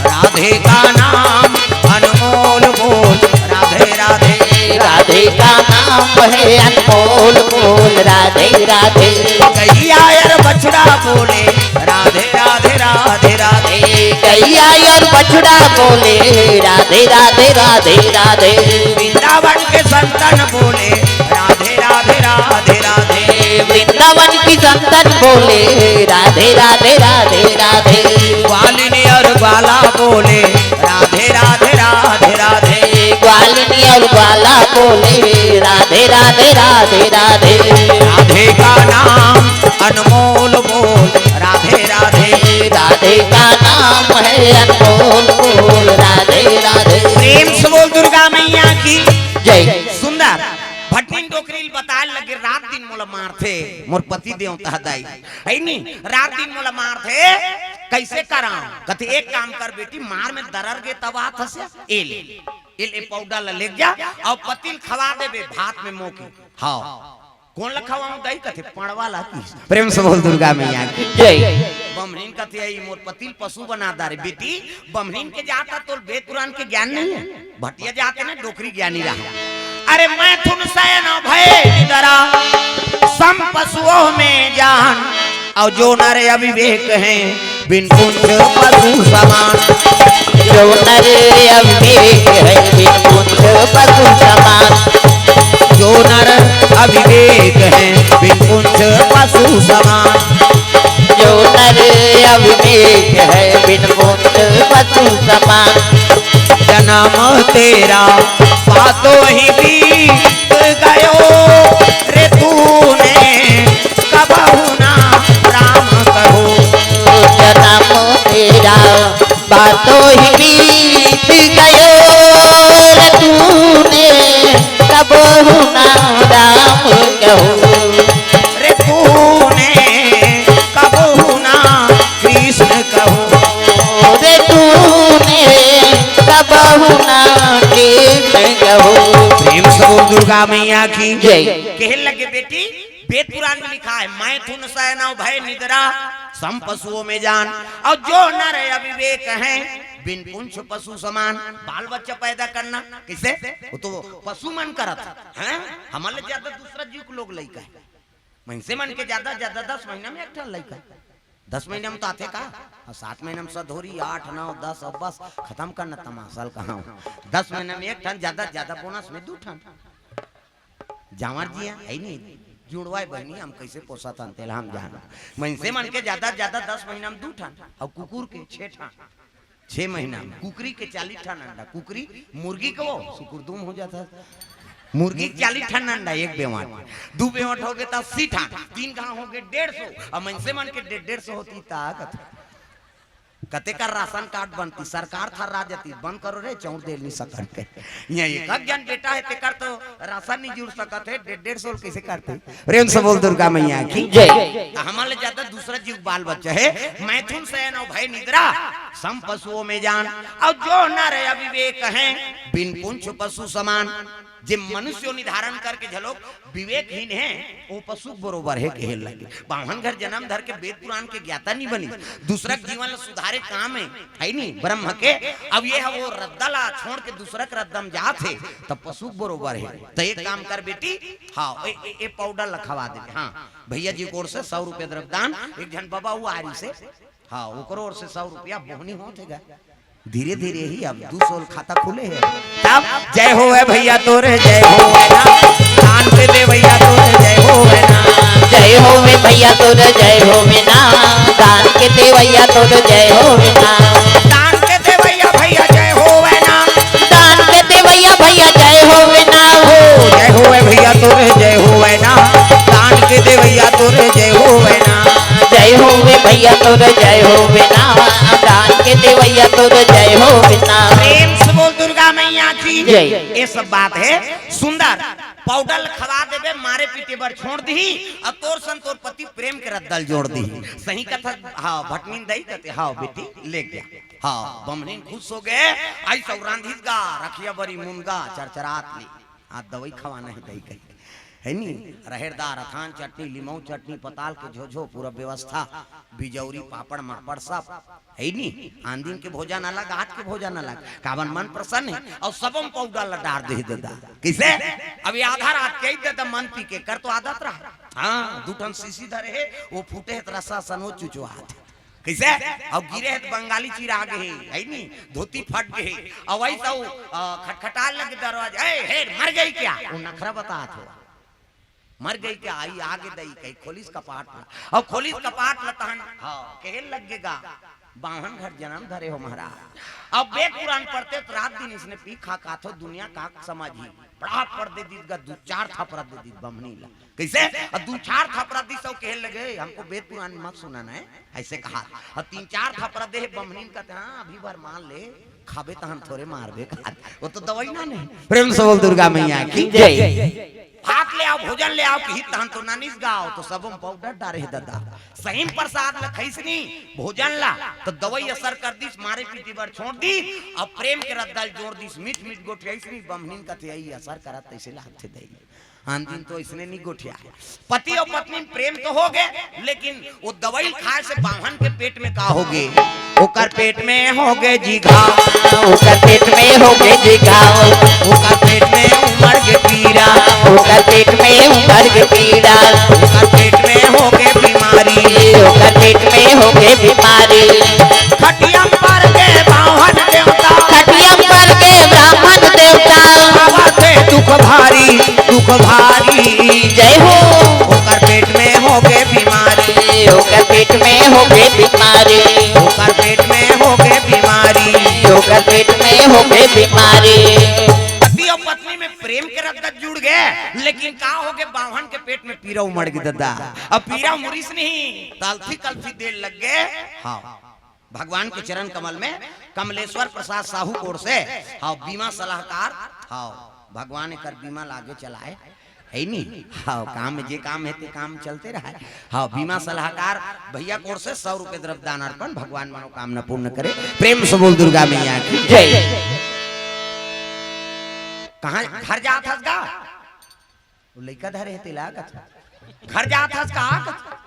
राधे का नाम अनमोल मोल, राधे राधे। राधे का नाम है अनमोल मोल, राधे राधे। गैया यार बछड़ा बोले, राधे राधे राधे राधे। गैया और बछड़ा बोले, राधे राधे राधे राधे। वृंदावन के संतन बोले, राधे राधे राधे राधे। वृंदावन की संतन बोले, राधे राधे राधे राधे। ग्वालिनी और ग्वाला बोले, राधे राधे राधे राधे। ग्वालिनी और ग्वाला बोले, राधे राधे राधे राधे। राधे का नाम अनमोल मोल, राधे राधे। राधे का नाम है अनमोल मोल, राधे राधे। प्रेम से बोल दुर्गा मैया की जय। सुंदर। भटनी डोकरी ल बताए लगे, रात दिन मोला मारथे, मोर पति देवता दाई, है नी? रात दिन मोला मारथे, कैसे करां? कथे, एक काम कर बेटी, मार में दरर गे तब आत हस, ए ले, ए ले पाउडर ला लेके जा, अउ पति ल खवा देबे भात में मोके। हाँ। कोन ला खवाऊं दाई? कथे, पड़वा ला की। प्रेम से बोल दुर्गा मैया की जय। बम्हनीन कथे, "आई मोर पति ल पशु बना डारे।" बेटी, बम्हनीन के जात तोला वेद पुराण के ज्ञान नहीं है। भटिया जात ना डोकरी ज्ञानी रहा। अरे, मैथुन शयन भय निद्रा, सम पशुओं में जान, और जो नर अविवेक हैं, बिन पुंछ पशु समान। जो नर अविवेक है, बिन पुंछ पशु समान। जो नर अविवेक है, बिन पुंछ पशु समान। जो नर अविवेक है, बिन पुंछ पशु समान। जन्म तेरा पातो ही बीत गयो रे, तूने कबहु ना राम कहो। जन्म तेरा पातो ही बीत गयो रे, तूने कबहु ना राम कहो। रे तूने कबहु ना कृष्ण कहो। रे तूने कबहु ना कृष्ण कहो। प्रेम से बोल दुर्गा मैया की जय। कहे लगे, बेटी, वेद पुराण में लिखा है, "मैथुन शयन भय निद्रा, सम पशुओं में जान।" और जो नर अविवेक हैं, बिन पुंछ पशु समान। बाल बच्चा पैदा करना किसे? वो तो पशु मन करत है, हैं? हमन ले ज्यादा दूसरा जीव के लोग लइका है। मनसे मन के ज्यादा, ज्यादा दस महीना में एक ठन लइका। दस महीना में तो आथे का? और सात महीना में सधोरी, आठ, नौ, दस, अब बस खतम करना तमाशा ल कहां। दस महीना में एक ठन, ज्यादा, ज्यादा बोनस में दू ठन। जांवर जिया है नहीं, जुड़वाए बहिनी, हम कैसे पोसत हन, तेला हम जान। मनसे मन के ज्यादा, ज्यादा दस महीना में दू ठन, और कुकुर के छह ठन। छह महीना में कुकरी के चालीस ठन अंडा, कुकरी, मुर्गी के वो सुकुरदुम हो जाता। मुर्गी के चालीस ठन अंडा एक बेवाट, दू बेवाट हो गए त अस्सी ठन, तीन घाव हो गए डेढ़ सौ, और मनसे मन के डेढ़, डेढ़ सौ होती ता कथे। कते कर राशन कार्ड बनती, सरकार थर्रा जाती, बंद करो रे, चौंर देल नहीं सकत के। यहाँ एक एक जन बेटा है, तेकर तो राशन नहीं जुड़ सकत है, डेढ़, डेढ़ सौ कैसे करते? प्रेम से बोल दुर्गा मैया की जय। तो हमन ले ज्यादा दूसरा जीव बाल बच्चा है, मैथुन शयन और भय निद्रा, सम पशुओं में जान। और जो नर अविवेक हैं, बिन पुंछ पशु समान। जे मनुष्य योनि धारण करके झलोक विवेकहीन है, वो पशु बरोबर है, कहे लगे। बाम्हन घर जन्म धर के वेद पुराण के ज्ञाता नहीं बनी, दूसरा के जीवन ला सुधारे काम है, है नहीं ब्रह्म के। अब ये है वो रद्दा ला छोड़ के दूसरा के रद्दा में जात है, तब पशु बरोबर है। तो एक काम कर बेटी, हाँ, ए, ए, ए पाउडर ला खवा दे, हाँ, भैया जी की ओर से सौ रुपया द्रव्यदान, एक जन बाबा हुआ आरी से, हाँ, ओकरो ओर से सौ रुपया बोहनी होत है गा। धीरे धीरे ही अब दू सौ खाता खुले है। तब जय होवे भैया तोरे, जय होवे ना। दान के दे भैया तोरे, जय होवे ना। जय होवे भैया तोरे, जय होवे ना। दान के दे भैया तोरे, जय होवे ना। दान या तोर जय हो बिना, दान के देवैया तोर जय हो बिना। प्रेम से बोल दुर्गा मैया की जय। ये सब बात है सुंदर। पाउडर खवा देबे, मारे पीटे बर छोड़ दिही, अउ तोर सन तोर पति प्रेम के रद्दा ल जोड़ दिही। सही कथा, हाँ, भटनीन दई कथे, हाँ बेटी, ले गया। हाँ, बमनीन खुश हो गए। आई सब रांधिस गा, रखिया बरी मुनगा, चरचरात ले। हाँ, दवाई खवाना है दई कही। है नी? रहेर दार, अथान चटनी, लिमऊ चटनी, पताल के झोझो, पूरा व्यवस्था, बिजौरी, पापड़, मापड़ सब। है नी? आन दिन के भोजन अलग, आज के भोजन अलग। काबर मन प्रसन्न है, अउ सबम पाउडर ला डार दे ददा। कइसे? अभी आधा रात के ही ददा मन पी के, कर तो आदत रहा। हाँ, दू ठन शीशी धरे हे, वो फूटे हे त रसा सन वो चुचुआत हे। कइसे? अउ गिरे हे त बंगाली चिरा गे हे, है नी? धोती फट गे हे। अउ वही तो, अ, खटखटाए लगे दरवाजा, "ए, हे, मर गई क्या?" वो नखरा बतात हो। मर गई क्या? आई आगे दई कही, खोलिस कपाट ला। अउ खोलिस कपाट ला तहन, हाँ, कहे लग गे गा, "बाम्हन घर जनम धरे हो महाराज।" अब वेद पुराण पढ़ते त रात दिन इसने पी खा खात हो, दुनिया का समझी। बड़ा पढ़ दे दीत गा, दू चार थपरा दे दीत बमनी ला। कइसे? अउ दू चार थपरा दिस अउ कहे लगे, "हमको वेद पुराण मत सुनाना है।" अइसे कहा। अउ तीन चार थपरा दे हे बमनीन कथे, "हाँ, अभी भर मान ले, खाबे तहन थोरे मारबे।" कहा, वो तो दवाई ना नहीं। प्रेम से बोल दुर्गा मैया की जय। भात ले आव, भोजन ले आव, किही तहन तो नानिस गा, तो सबम पाउडर डारे हे ददा। सहीम प्रसाद ला खइस नी, भोजन ला, तो दवाई असर कर दिस, मारे पीटे बर छोड़ दिस, अउ प्रेम के रद्दा ल जोड़ दिस, मीठ मीठ गोठियाइस नी, बमनीन कथे, "अई असर करत तइसे लागथे दई।" आन दिन तो इसने नी गोठिया। पति अउ पत्नी में प्रेम तो हो गे, लेकिन वो दवाई खाए से बाम्हन के पेट में का हो गे? ओकर पेट में हो गे जी घाव। ओकर पेट में हो गे जी घाव। ओकर पेट में उमड़ गे पीरा। ओकर पेट में उमड़ गे पीरा। ओकर पेट में हो गे बीमारी। ओकर पेट में हो गे बीमारी। खटिया पर गे बाम्हन देवता। खटिया पर गे ब्राह्मण देवता। आवत हे दुख भारी, दुख भारी। जय हो। ओकर पेट में हो गे बीमारी। ओकर पेट में हो गे बीमारी। ओकर पेट में हो गे बीमारी। ओकर पेट में हो गे बीमारी। पति अउ पत्नी में प्रेम के रद्दा जुड़ गे, लेकिन का हो गे, बाम्हन के पेट में पीरा उमड़ गे ददा। अब पीरा मुरिस नहीं, तलफी कलफी देर लग गे। हाँ। भगवान के चरण कमल में कमलेश्वर प्रसाद साहू कोर से, हाँ, बीमा सलाहकार, हाँ, भगवान एकर बीमा लागे चलाए, है नी? हाँ, काम में जे काम है ते काम चलते रहा है। हाँ, बीमा सलाहकार भैया कोर से सौ रुपए द्रव्य दान अर्पण, भगवान मनोकामना पूर्ण करे। प्रेम से बोल दुर्गा मैया की जय। कहाँ घर जात हस गा? वो लइका धरे हे तेला कथे। घर जात हस का कथे?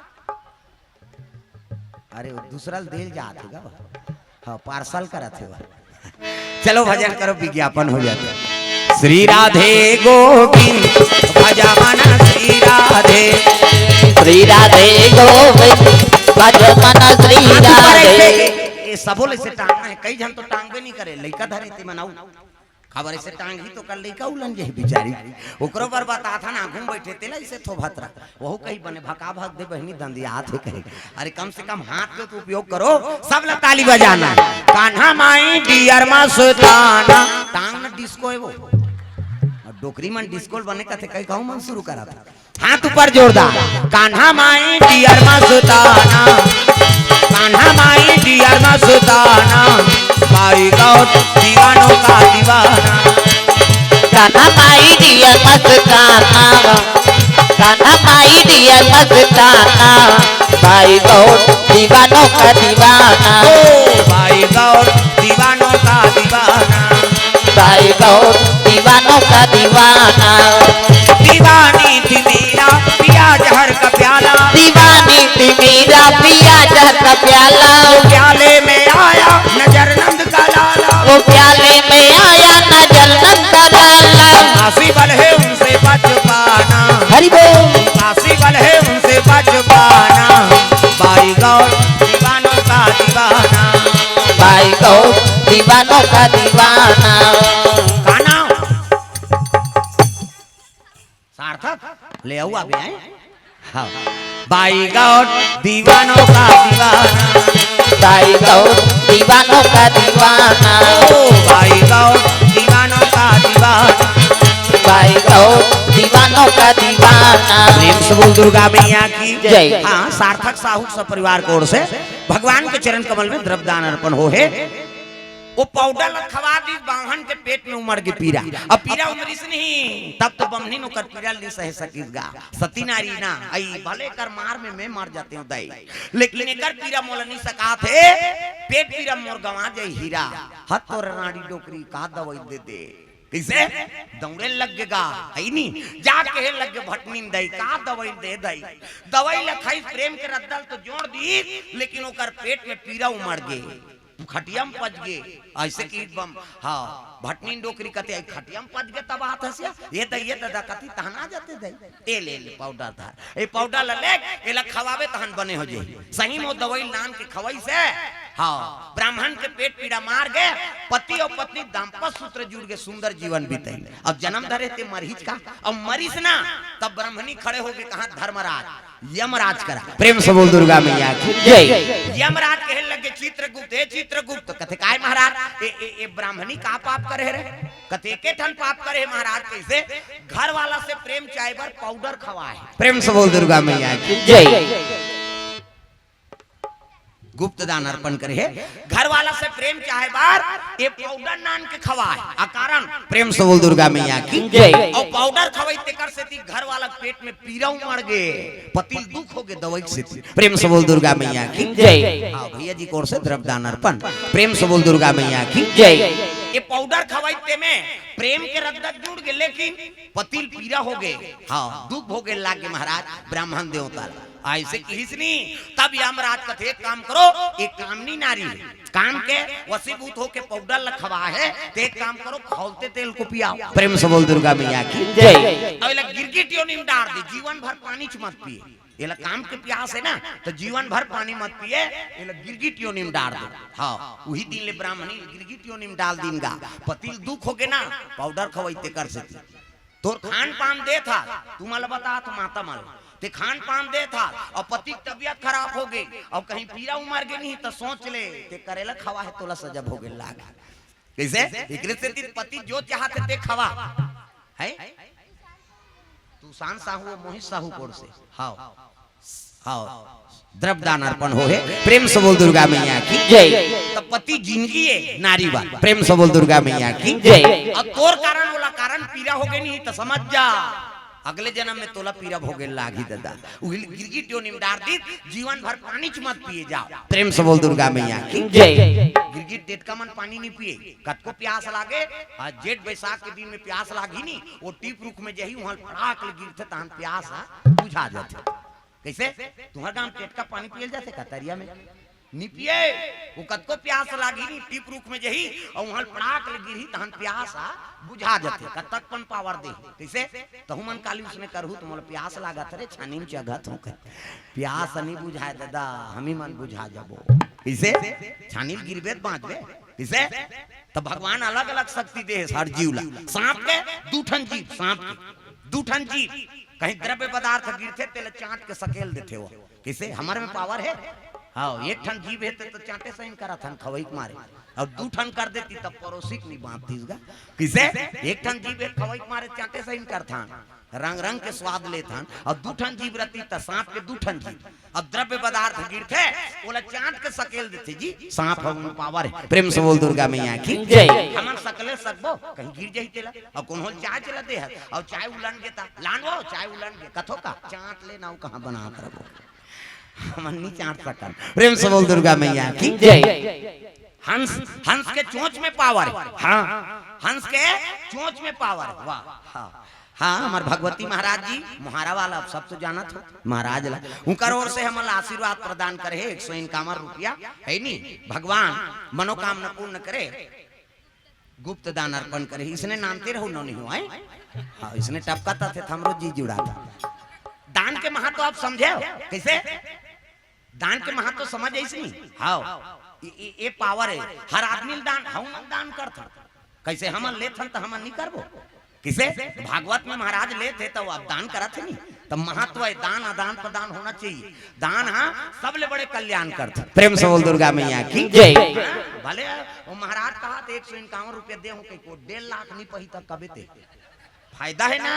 अरे, वो दूसरा ल देल जात हे गा। हाँ, पार्सल करत हे वो। चलो भजन करो, विज्ञापन हो जाता है। श्री राधे गोविंद भज मन श्री राधे। श्री राधे गोविंद भज मन श्री राधे। ये सबो ले से टांगना है, कई झन तो टांगबे नहीं करे, लइका धरे ते मनाऊ। काबर ऐसे टांगही तो कर लइका उलन जाही बिचारी। ओकरो बर बताथन, आघू में बैठे तेला ऐसे थोभत रह। वहू कही बने भका भक दे बहिनी दंदियात हे कहे। अरे कम से कम हाथ के तो उपयोग करो, सब ला ताली बजाना। कान्हा माई डियर मस्ताना। टांग न डिस्को है वो। अउ डोकरी मन डिस्को बने कथे कही कहूँ मन शुरू करा था। हाथ ऊपर जोरदार। कान्हा माई डियर मस्ताना, कान्हा माई डियर मस्ताना, बाई गौर दीवानों का दीवाना। कान्हा माई डियर मस्ताना, कान्हा माई डियर मस्ताना, बाई गौर दीवानों का दीवाना। ओ बाई गौर दीवानों का दीवाना। बाई गौर दीवानों का दीवाना। दीवानी थी मीरा, पिया जहर का प्याला। दीवानी थी मीरा, पिया जहर का प्याला। वो प्याले में आया नजर नंद का लाला। वो प्याले में आया नजर नंद का लाला। काशी वाले उनसे बच पाना। हरि बोल। काशी वाले उनसे बच पाना। बाई गौर दीवानों का दीवाना। बाई गौर दीवानों का दीवाना। गाना सार्थक ले आऊ आबे आए। हाँ। बाई गौर दीवानों का दीवाना। बाई गौर दीवानों का दीवाना। ओ बाई गौर दीवानों का दीवाना। बाई गौर दीवानों का दीवाना। प्रेम से बोल दुर्गा मैया की जय। हाँ, सार्थक साहू सपरिवार की ओर से भगवान के चरण कमल में द्रव्य दान अर्पण हो हे। वो पाउडर ल खवा दीस, बाम्हन के पेट में उमड़ गे पीरा। अब पीरा उमरिस नहीं, तब तो बम्हनिन ओकर पीरा ल नइ सहे सकिस गा। सती नारी ना, अई भले कर मार में मैं मर जाते हूँ दाई, लेकिन एकर पीरा मोला नइ सकात हे। पेट पीरा मोर गंवा जाय हीरा। हत तोर नाड़ी डोकरी का दवाई दे दे। कइसे? दौड़े लग गे गा, हइ नी? जा कहे लग गे भटनीन दाई, का दवाई दे दाई? दवाई ल खाइस, प्रेम के रद्दा ल तो जोड़ दीस, लेकिन ओकर पेट में पीरा उमड़ गे, खटिया में पच गे। अइसे कि बम, हाँ, भटनीन डोकरी कथे, "अई खटिया में पच गे तब आत हस या?" "ए दाई, ए ददा," कथे, "तहन आ जाते दाई।" ए ले, ले पाउडर धर, ए पाउडर ल ले, एला खवाबे तहन बने हो जाही। सही में वो दवाई ल लान के खवइस हे। हाँ, ब्राह्मण के पेट पीरा मार गे, पति अउ पत्नी दाम्पत्य सूत्र जुड़ गे, सुंदर जीवन बिताइन। अब जनम धरे ते मरहिच का, अब मरिस ना, तब ब्राह्मणी खड़े हो गे, कहाँ? धर्मराज, यमराज करा। प्रेम से बोल दुर्गा मैया की जय। यमराज कहे लग गे, "चित्रगुप्त, हे चित्रगुप्त।" कथे, "काय महाराज?" "ए, ए, ए ब्राह्मणी का पाप करे रे?" कथे, "एके ठन पाप करे हे महाराज।" "कइसे?" "घर वाला से प्रेम चाहे बर पाउडर खवाए हे।" प्रेम से बोल दुर्गा मैया की जय। गुप्त दान अर्पण करे हे, घर वाला से प्रेम चाहे बर ए पाउडर लान के खवाए हे। अकारण प्रेम से बोल दुर्गा मैया की जय। अउ पाउडर खवइस तेकर सेती घर वाला के पेट में पीरा उमड़ गे, पति ल दुख हो गे दवाई के सेती। प्रेम से बोल दुर्गा मैया की जय। हाँ, भैया जी की ओर से द्रव्य दान अर्पण। प्रेम से बोल दुर्गा मैया की जय। ए पाउडर खवइस तेमे प्रेम के रद्दा जुड़ गे, लेकिन पति ल पीरा हो गे, हाँ, दुख हो गे, लाग गे महाराज ब्राह्मण देवता ल। अइसे किहिस नी, तब यमराज कथे, "एक काम करो, एक कामनी नारी हे, काम के वशीभूत होके पाउडर ल खवा हे, ते एक काम करो, खौलते तेल को पियाओ।" प्रेम से बोल दुर्गा मैया की जय। अउ एला गिरगिट योनि में डार दे, जीवन भर पानी च मत पिए। एला काम के प्यास हे ना, त जीवन भर पानी मत पिए, एला गिरगिट योनि में डार दे। हाँ, उही दिन ले ब्राह्मणी ल गिरगिट योनि में डाल दीन गा। पति ल दुख हो गे ना, पाउडर खवइस तेकर सेती। तोर खान पान देथस, तुमन ल बतात हंव माता मन ल। ते खान पान देथस, अउ पति के तबियत खराब हो गे, अउ कहीं पीरा उमर गे नहीं, त सोच ले, ते करेला खवा हे, तोला सजा भोगे लाग। कइसे? एकरे सेती पति जो चाहत हे, ते खवा। हे? तू शान साहू, मोहित साहू कोड़ से। हाव। हाव। द्रव्य दान अर्पण हो हे। प्रेम से बोल दुर्गा मैया की जय। त पति जिनगी हे, नारी बर। प्रेम से बोल दुर्गा मैया की जय। अउ तोर कारण ओला कारण पीरा हो गे नहीं, त समझ जा, अगले जनम में तोला पीरा भोगे लागही ददा। उही ल गिरगिट योनि में डार दीस, जीवन भर पानी च मत पिए जाव। प्रेम से बोल दुर्गा मैया की जय। गिरगिट डेटका मन पानी नइ पिए, कतको प्यास लागे, अउ जेठ बैसाख के दिन में प्यास लागही नी, वो टीप रुख में जाही, उहाँ ल फड़ाक ले गिरथे, तहन प्यास ह बुझा जाथे। कइसे? तुम्हर गांव में डेटका पानी पिए ल जाथे का तरिया में? नइ पिए। वो कतको प्यास लागही नी, टीप रुख में जाही, अउ उहाँ ल फड़ाक ले गिरही, तहन प्यास ह बुझा जाथे। कतक पन पावर देही। कइसे? तहूं मन काली उसने करहू, त मोला प्यास लागत हे रे, छानी में चघत हंव कहे। प्यास नइ बुझाय ददा, हमी मन बुझा जाबो। कइसे? छानी ल गिरबे त बांचबे। कइसे? त भगवान अलग-अलग शक्ति दे हे हर जीव ला। सांप के दू ठन जीभ, सांप के दू ठन जीभ, कहीं द्रव्य पदार्थ गिरथे, तेला चांट के सकेल देथे वो। कइसे? हमर में पावर हे? हाव, एक ठन जीभ हे, ते तो चांटे सहिन करत हन, खवई के मारे। अउ दू ठन कर देती, तब परोसी के नइ बांचतिस गा। कइसे? एक ठन जीभ हे, खवई के मारे चांटे सहिन करथन, रंग-रंग के स्वाद लेथन, अउ दू ठन जीभ रहती, त सांप के दू ठन जीभ। अब द्रव्य पदार्थ गिरथे, ओला चांट के सकेल देथे जी। सांप ह ओमा पावर हे। प्रेम से बोल दुर्गा मैया की जय। हमन सकेले सकबो, कहीं गिर जाही तेला। अउ कोनो ल चाय चला दे हस, अउ चाय उलन गे त, "लान वो, चाय उलन गे," कथो का? चांट ले ना, वो कहाँ बनात रहिबो। हमन नइ चांट सकन। प्रेम से बोल दुर्गा मैया की जय। हंस, हंस के चोंच में पावर हे। हाँ, हंस के चोंच में पावर हे। वाह, हाँ। हाँ, हमर भगवती महाराज जी, मोहारा वाला, अब सब तो जानत हो, महाराज ला, उनकर ओर से हमन ला आशीर्वाद प्रदान करे हे, एक सौ इक्यावन रुपया, हे नी, भगवान मनोकामना पूर्ण करे, गुप्त दान अर्पण करे, इसने नानते रहो, नौ नहीं हो, हैं? हाँ, इसने टपका था, थे थमरो जी जुड़ा था। दान के महत्व आप समझे हो? कइसे? दान के महत्व समझ आइस नी? हाव। ए, ए, ए पावर हे। हर आदमी ल दान, हमन दान करथन। कइसे हमन लेथन त हमन नइ करबो? कइसे? भागवत में महाराज लेथे त वो अब दान करत हे नी। त महत्व हे, दान आदान प्रदान होना चाहिए। दान हाँ सबले बड़े कल्याण करथे। प्रेम से बोल दुर्गा मैया की जय। हाँ, भले वो महाराज कहा त एक सौ इक्यावन रुपया दे हूँ, कहीं को डेढ़ लाख नइ पही त कबे ते। फायदा हे ना।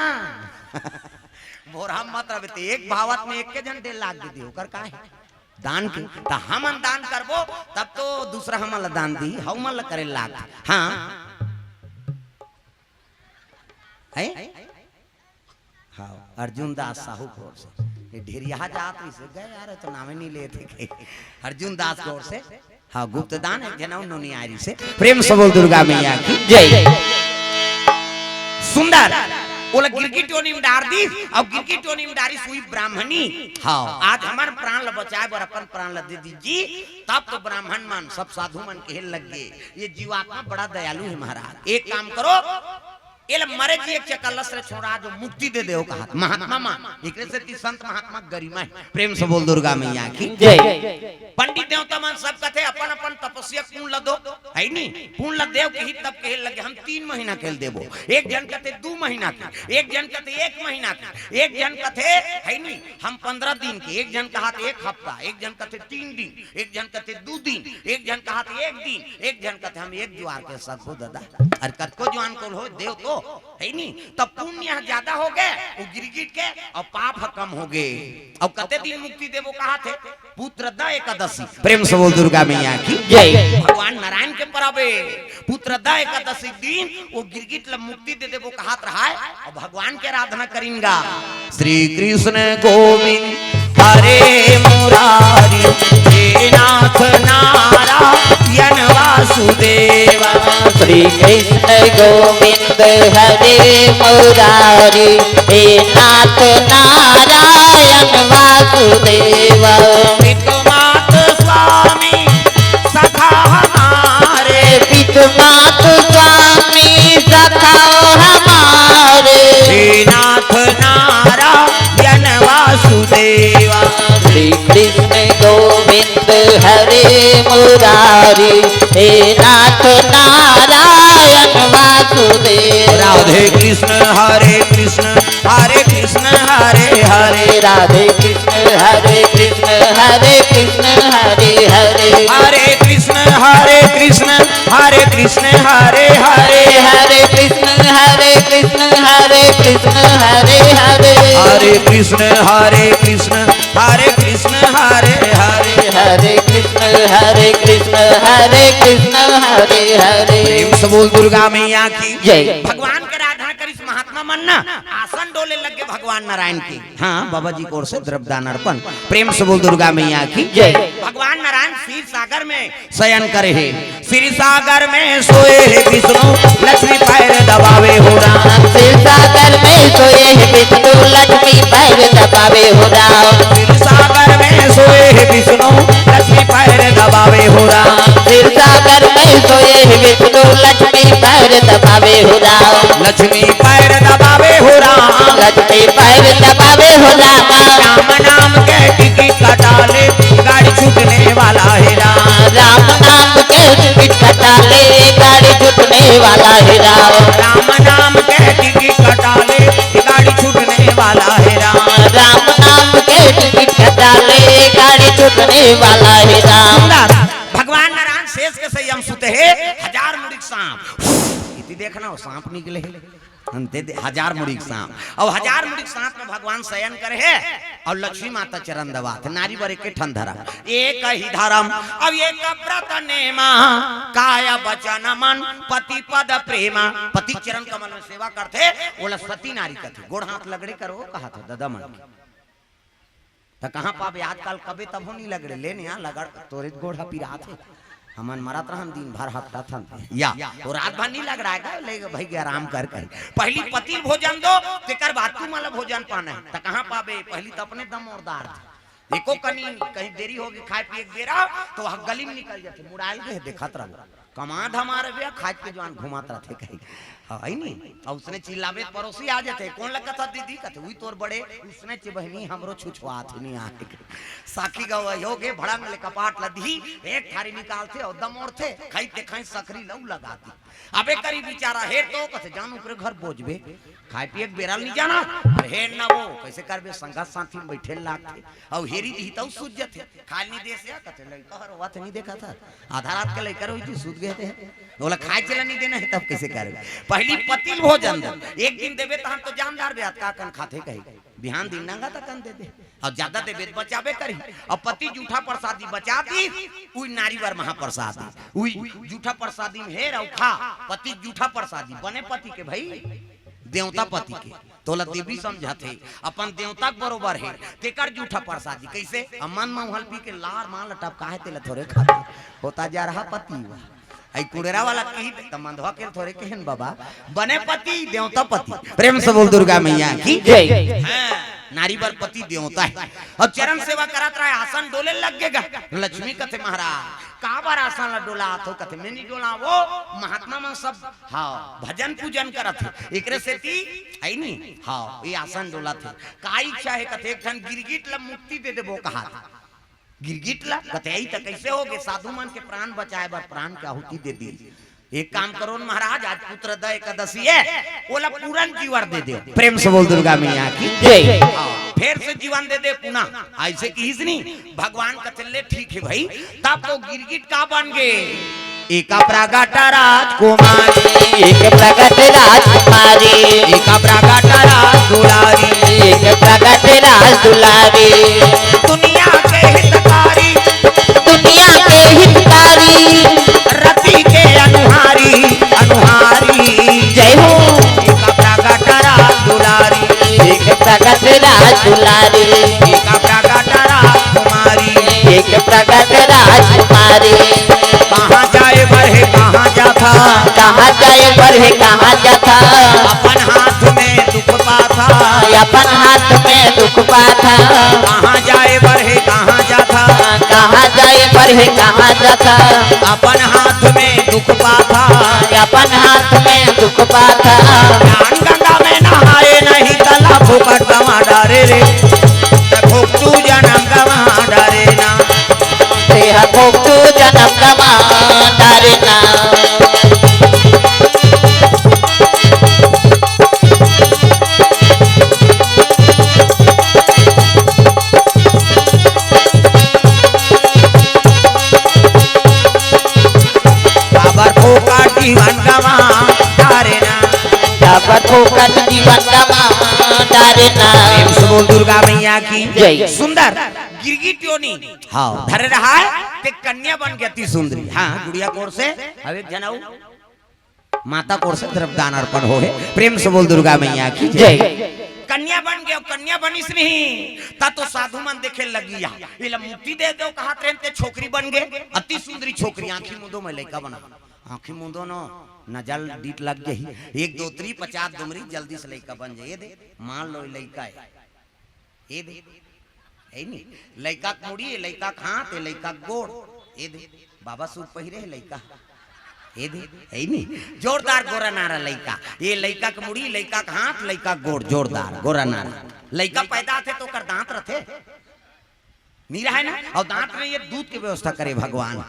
बोरा मत रहे ते एक भावत में एक के झन डेढ़ लाख दे दे, ओकर का हे? दान के। त हमन दान करबो, तब तो दूसरा हमन ला दान दी, हमन ला करे लाग। हाँ। हैं? हाँ, अर्जुन दास साहू कोर से। ये ढेरिया जात रहिसे, गए यार, तो नामे नहीं लेते के। अर्जुन दास कोर से, हाँ, गुप्त दान एक जना उन्होंने आयरी से। प्रेम से बोल दुर्गा मैया की जय। सुंदर, ओला गिरगी टोनी में डार दी, अउ गिरगी टोनी में डारी सुई ब्राह्मणी। हाँ, आज हमर प्राण ल बचाए बर अपन प्राण ल दे दीजिए। तब तो ब्राह्मण मन, सब साधु मन कहे लग गए, ये जीवात्मा बड़ा दयालु हे महाराज, एक काम करो, एला मरे जी एक चकल्लस रे छोड़ा जो मुक्ति दे देव कहा महात्मा मन। एकरे सेती संत महात्मा गरिमा हे। प्रेम से बोल दुर्गा मैया की जय। पंडित देवता मन सब कथे अपन अपन तपस्या पुण्य ल दो, हे नी? पुण्य ल देव कही तब कहे लगे हम तीन महीना के ल देबो, एक झन कथे दू महीना के, एक झन कथे एक महीना के, एक झन कथे, हे नी, हम पंद्रह दिन के, एक झन कहा त एक हफ्ता, एक झन कथे तीन दिन, एक झन कथे दू दिन, एक झन कहा त एक दिन, एक झन कथे हम एक जुआर के सकबो ददा। अरे कतको जुआर के हो देव तो, हे नी? तब पुण्य ह ज्यादा हो गे, वो गिरगिट के, अउ पाप ह कम हो गे। अउ कते दिन मुक्ति देबो कहा थे? पुत्र दा एकादशी। प्रेम से बोल दुर्गा मैया की जय। भगवान नारायण के परब हे। पुत्र दा एकादशी दिन वो गिरगिट ल मुक्ति दे देबो कहत रहाय, अउ भगवान के आराधना करिन गा। श्री कृष्ण गोविंद हरे मुरारी, हे नाथ नारायण वासुदेव। श्री कृष्ण गोविंद हरे मुरारी, हे नाथ नारायण वासुदेव। पितु मात स्वामी सखा हमारे। पितु मात स्वामी सखा हमारे। हे नाथ नारायण वासुदेवा। श्री कृष्ण गोविंद हरे मुरारी, हे नाथ नारायण वासुदेव। राधे कृष्ण हरे कृष्ण, हरे कृष्ण हरे हरे। राधे कृष्ण हरे कृष्ण, हरे कृष्ण हरे हरे। हरे कृष्ण हरे कृष्ण, हरे कृष्ण हरे हरे। हरे कृष्ण हरे कृष्ण, हरे कृष्ण हरे हरे। हरे कृष्ण हरे कृष्ण, हरे कृष्ण हरे हरे। हरे कृष्ण हरे कृष्ण, हरे कृष्ण हरे हरे। प्रेम से बोल दुर्गा मैया की जय। भगवान के आराधना करिस महात्मा मन ना, आसन डोले लग गे भगवान नारायण के। हाँ, बाबा जी के ओर से द्रव्य दान अर्पण। प्रेम से बोल दुर्गा मैया की जय। भगवान नारायण क्षीर सागर में शयन करे हे। क्षीर सागर में सोए हे विष्णु, लक्ष्मी पैर दबावे हो राम। क्षीर सागर में सोए हे विष्णु, लक्ष्मी पैर दबावे हो राम। क्षीर सागर में सोए हे विष्णु, लक्ष्मी पैर दबावे हो राम। क्षीर सागर में सोए हे विष्णु, लक्ष्मी पैर दबावे हो राम। लक्ष्मी पैर दबावे हो राम। लक्ष्मी पैर दबावे हो राम। राम नाम के टिकट कटा ले, गाड़ी छूटने वाला है राम। राम नाम के टिकट कटा ले, गाड़ी छूटने वाला है राम। राम नाम के टिकट कटा ले, गाड़ी छूटने वाला है राम। राम नाम के टिकट कटा ले, गाड़ी छूटने वाला है राम। सुंदर, भगवान नारायण शेष के संयम सुते हे, हजार मुड़ी के सांप। इति देखना, वो सांप निकले हे। अंते दे-, हजार मुड़ी के सांप। अउ हजार मुड़ी के सांप में भगवान शयन करे हे, अउ लक्ष्मी माता चरण दबात हे। नारी बर एक ठन धरम, एक ही धरम, अउ एक व्रत नेमा, काय वचन मन पति पद प्रेमा। पति चरण कमल में सेवा करथे, ओला सती नारी कथे। गोड़ हाथ लगड़े करो, कहा था ददा मन। त कहाँ पाबे आजकल, कबे तभो नहीं लगड़े, ले ने आ लगड़, तोरे गोड़ ह पिरात हे। हमन मरत रहन दिन भर हफ्ता थन। या, वो रात भर नहीं लगड़ाए का, ले भाई के आराम कर कर। पहली पति ल भोजन दो, तेकर बाद तू मला भोजन पाना हे। त कहाँ पाबे, पहली त अपने दम और दार दे। एको कनी कहीं देरी होगे खाए पिए के बेरा, तो वह गली में निकल जाथे, मुड़ायल के देखत रहो। कमा धमा रहे भैया, खाए के जवान घुमात रहथे कहीं। हाँ, है नी? अउ उसने चिल्लाबे त पड़ोसी आ जाथे, "कौन लगत ह दीदी?" कथे, "उही तोर बड़े, उसने चे बहिनी हमरो छुछुआत हे नी आए।" साखी गवाही होगे, भड़ंग ले कपाट ल दिही, एक थारी निकालथे अउ दमोड़थे, खाई ते खाई सकरी लऊ लगा दी। अबे करी बिचारा, हे तो कथे, "जान ओकरे घर बोझबे, खाए पिए के बेरा ल नी जाना, अरे हे ना वो, कैसे करबे, संगत साथी में बैठे लागथे।" अउ हेरी दिही तऊ सूझ जथे। खाली देश या कथे लइका हर रोवत नहीं देखा था। आधा रात के लइका रोई थी, सूत गए। देते हैं। ओला खाए चला नहीं देना है, तब कैसे करबे? पहली पति ल भोजन दे। एक दिन देबे तहन तो जानदार बे, आज का कन खाथे कही। बिहान दिन नंगा त कन दे दे। अउ जादा देबे त बचाबे करही। अउ पति जूठा प्रसादी बचा दी, उही नारी बर महाप्रसादी। उही जूठा प्रसादी में हेर अउ खा, पति जूठा प्रसादी। बने पति के भई, देवता पति के। तोला देवी समझत हे, अपन देवता के बरोबर हे, तेकर जूठा प्रसादी। कैसे? अमन मउहल पी के लार मार ल टपकाहे, तेला थोरे खाथे। होता जा रहा पति हुआ। आई कुड़ेरा वाला कही त मंदवा के थोरे कहेन बाबा, बने पति, देवता पति। प्रेम से बोल दुर्गा मैया की। जय। हाँ, नारी बर पति देवता हे। अउ चरण सेवा करत रहे, आसन डोले लग गे गा। लक्ष्मी कथे, महाराज, काबर आसन ला डोलात हो? कथे, मैं नहीं डोलावों, महात्मा मन सब, हाँ, भजन पूजन करत हे, एकरे सेती, है नी? हाँ, ये आसन डोलत हे। का इच्छा हे? कथे, एक ठन गिरगिट ला मुक्ति दे देबो कहात। गिरगिट ला? कथे, "अई त कइसे होगे? साधु मन के प्राण बचाए बर प्राण के आहुति दे दी। एक काम करो न महाराज, आज पुत्रदा एकादशी हे, ओला पूरन जीवन दे दे।" प्रेम से बोल दुर्गा मैया की। जय। हाँ, फेर से जीवन दे दे पुनः। अइसे किहिस नी, भगवान कथे, "ले ठीक हे भई।" तब तो गिरगिट का बन गे? एक प्रगट राजकुमारी, एक प्रगट राजकुमारी, एक प्रगट राजदुलारी, एक प्रगट राजदुलारी। दुनिया के हितकारी, दुनिया के हितकारी, रति के अनुहारी, अनुहारी। जय हो। एक प्रगट राजदुलारी, एक प्रगट राजदुलारी, एक प्रगट राजकुमारी, एक प्रगट राजकुमारी। कहाँ जाए बर हे, कहाँ जाथा? कहाँ जाए बर हे, कहाँ जाथा? अपन हाथ में दुख पाथा। अपन हाथ में दुख पाथा। कहाँ जाए बर हे, कहाँ जाथा? कहाँ जाए बर हे, कहाँ जाथा? अपन हाथ में दुख पाथा। अपन हाथ में दुख पाथा। ज्ञान गंगा में नहाए नहीं, तला फोकट गवा डारे रे। त भोग तू जनम गवा डारे ना। तेहा भोग तू जनम गवा डारे ना। काबर फोकट जीवन गवा डारे ना। काबर फोकट जीवन गवा डारे ना। प्रेम से बोल दुर्गा मैया की। जय। सुंदर गिरगिट योनि। हाँ। धरे रहा हे, ते कन्या बन गे अति सुंदरी। हाँ, गुड़िया कोर से, अब एक झन अउ माता कोर से द्रव्य दान अर्पण होहे। प्रेम से बोल दुर्गा मैया की जय। जय। कन्या बन गे, कन्या बनिस नहीं, त तो साधु मन देखे लगिया। एला मुक्ति दे देव कहत रहेन ते छोकरी बन गे, अति सुंदरी छोकरी, आँखी मुंदो में लइका बना। आँखी मुंदो न, नजर डीठ लग जाही। एक दोतरी पचास दुमरी, जल्दी से लइका बन जाही। ए दे, मान लो लइका हे। ए दे, हे नी, लइका के मुड़ी, लइका के हाथ, ए लइका के गोड़। ए दे, बाबा सूट पहिरे हे लइका। ए दे, हे नी, जोरदार गोरा नारा लइका। ए लइका के मुड़ी, लइका के हाथ, लइका के गोड़, जोरदार गोरा नारा। लइका पैदा होथे त ओकर दांत रथे? नी रहे ना? अउ दांत नहीं हे, दूध के व्यवस्था करे भगवान।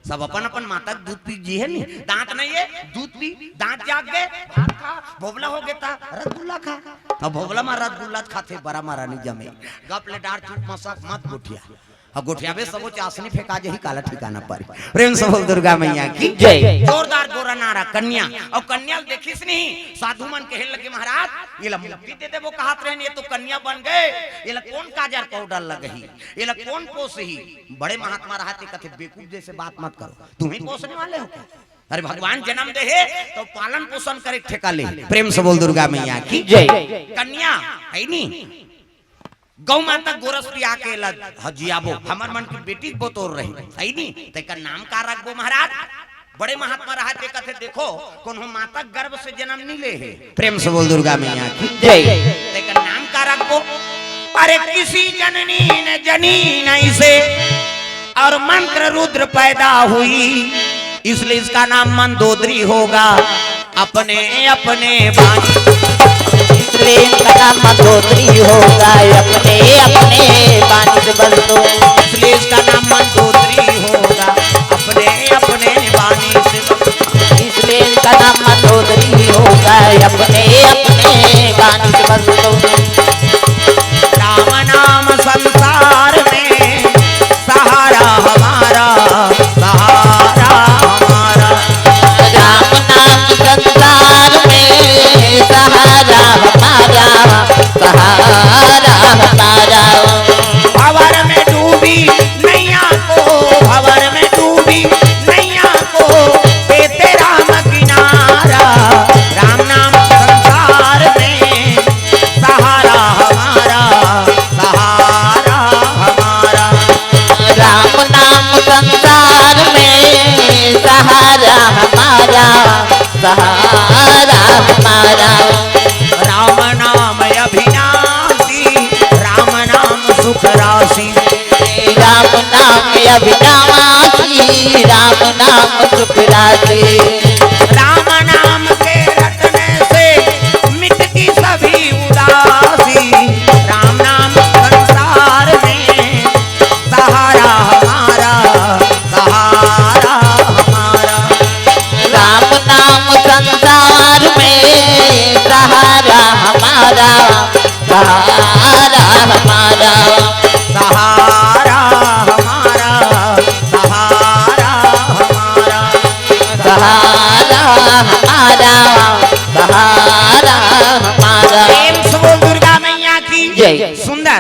सब अपन अपन माता के दूध पी जी हे नी। दांत नहीं हे, दूध पी, दांत जाग गे, भात खा, भोबला हो गे त रसगुल्ला खा। अउ भोबला मा रसगुल्ला खाथे, बरा मा रानी जमे। गप ले डार चुप मसक मत गोठिया। अउ गोठियाबे सबो चासनी फेंका जाही, काला ठिकाना पर। प्रेम से बोल दुर्गा मैया की जय। जोरदार गोरा नारा कन्या। अउ कन्या ल देखिस नहीं, साधु मन कहे लगे, महाराज, एला मुक्ति दे देबो कहत रहेन, ए तो कन्या बन गे, एला कोन काजर पाउडर लगही? एला कोन पोसही? बड़े महात्मा रहत हे, कथे, "बेवकूफ जैसे बात मत करो, तुम ही पोसने वाले हो क्या? अरे, भगवान जन्म दे हे त पालन पोषण करे के ठेका ले।" प्रेम से बोल दुर्गा मैया की जय। कन्या हे नी, गौ माता गोरस पिया के एला हजियाबो, हमर मन के बेटी के बतोर रही, हे नी, तेकर नाम का रखबो महाराज? बड़े महात्मा रहत हे, कथे, "देखो, कोनो माता गर्भ से जन्म नहीं ले हे।" प्रेम से बोल दुर्गा मैया की जय। तेकर नाम का रखबो? अरे किसी जननी ने जनी नहीं से और मंत्र रुद्र पैदा हुई, इसलिए इसका नाम मंदोदरी होगा। अपने अपने बानी। इसलिए इनका नाम मंदोदरी होगा, अपने अपने बानी से बस दो। इसलिए इसका नाम मंदोदरी होगा, अपने अपने बानी से बस दो। इसलिए इनका नाम मंदोदरी होगा, अपने अपने बानी से बस दो। राम नाम संसार में सहारा हमारा, सहारा हमारा। अविनाशी राम नाम सुख राशि। राम नाम के रटने से मिटती सभी उदासी। राम नाम संसार में सहारा हमारा, सहारा हमारा। राम नाम संसार में सहारा हमारा, सहारा हमारा। सहारा हमारा, सहारा हमारा। सहारा हमारा, सहारा हमारा। प्रेम से बोल दुर्गा मैया की जय। सुंदर।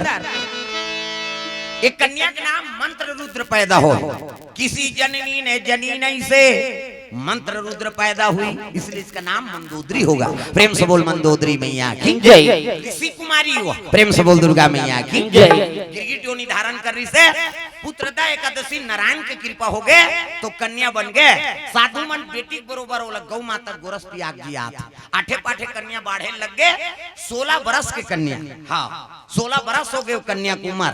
एक कन्या के नाम मंत्र रुद्र पैदा हो। किसी जननी ने जनी नहीं से मंत्र रुद्र पैदा हुई, इसलिए इसका नाम मंदोदरी होगा। प्रेम से बोल मंदोदरी मैया की जय। ऋषि कुमारी हुआ। प्रेम से बोल दुर्गा मैया की जय। गिरगिट योनि धारण कर रही से पुत्रदा एकादशी नारायण के कृपा हो गए तो कन्या बन गए। साधु मन बेटी के बरोबर ओला गौ माता गोरस पियाक जी आत। आठे पाठे कन्या बाढ़े लग गए। सोलह बरस के कन्या, हाँ, सोलह बरस हो गए कन्या के उम्र।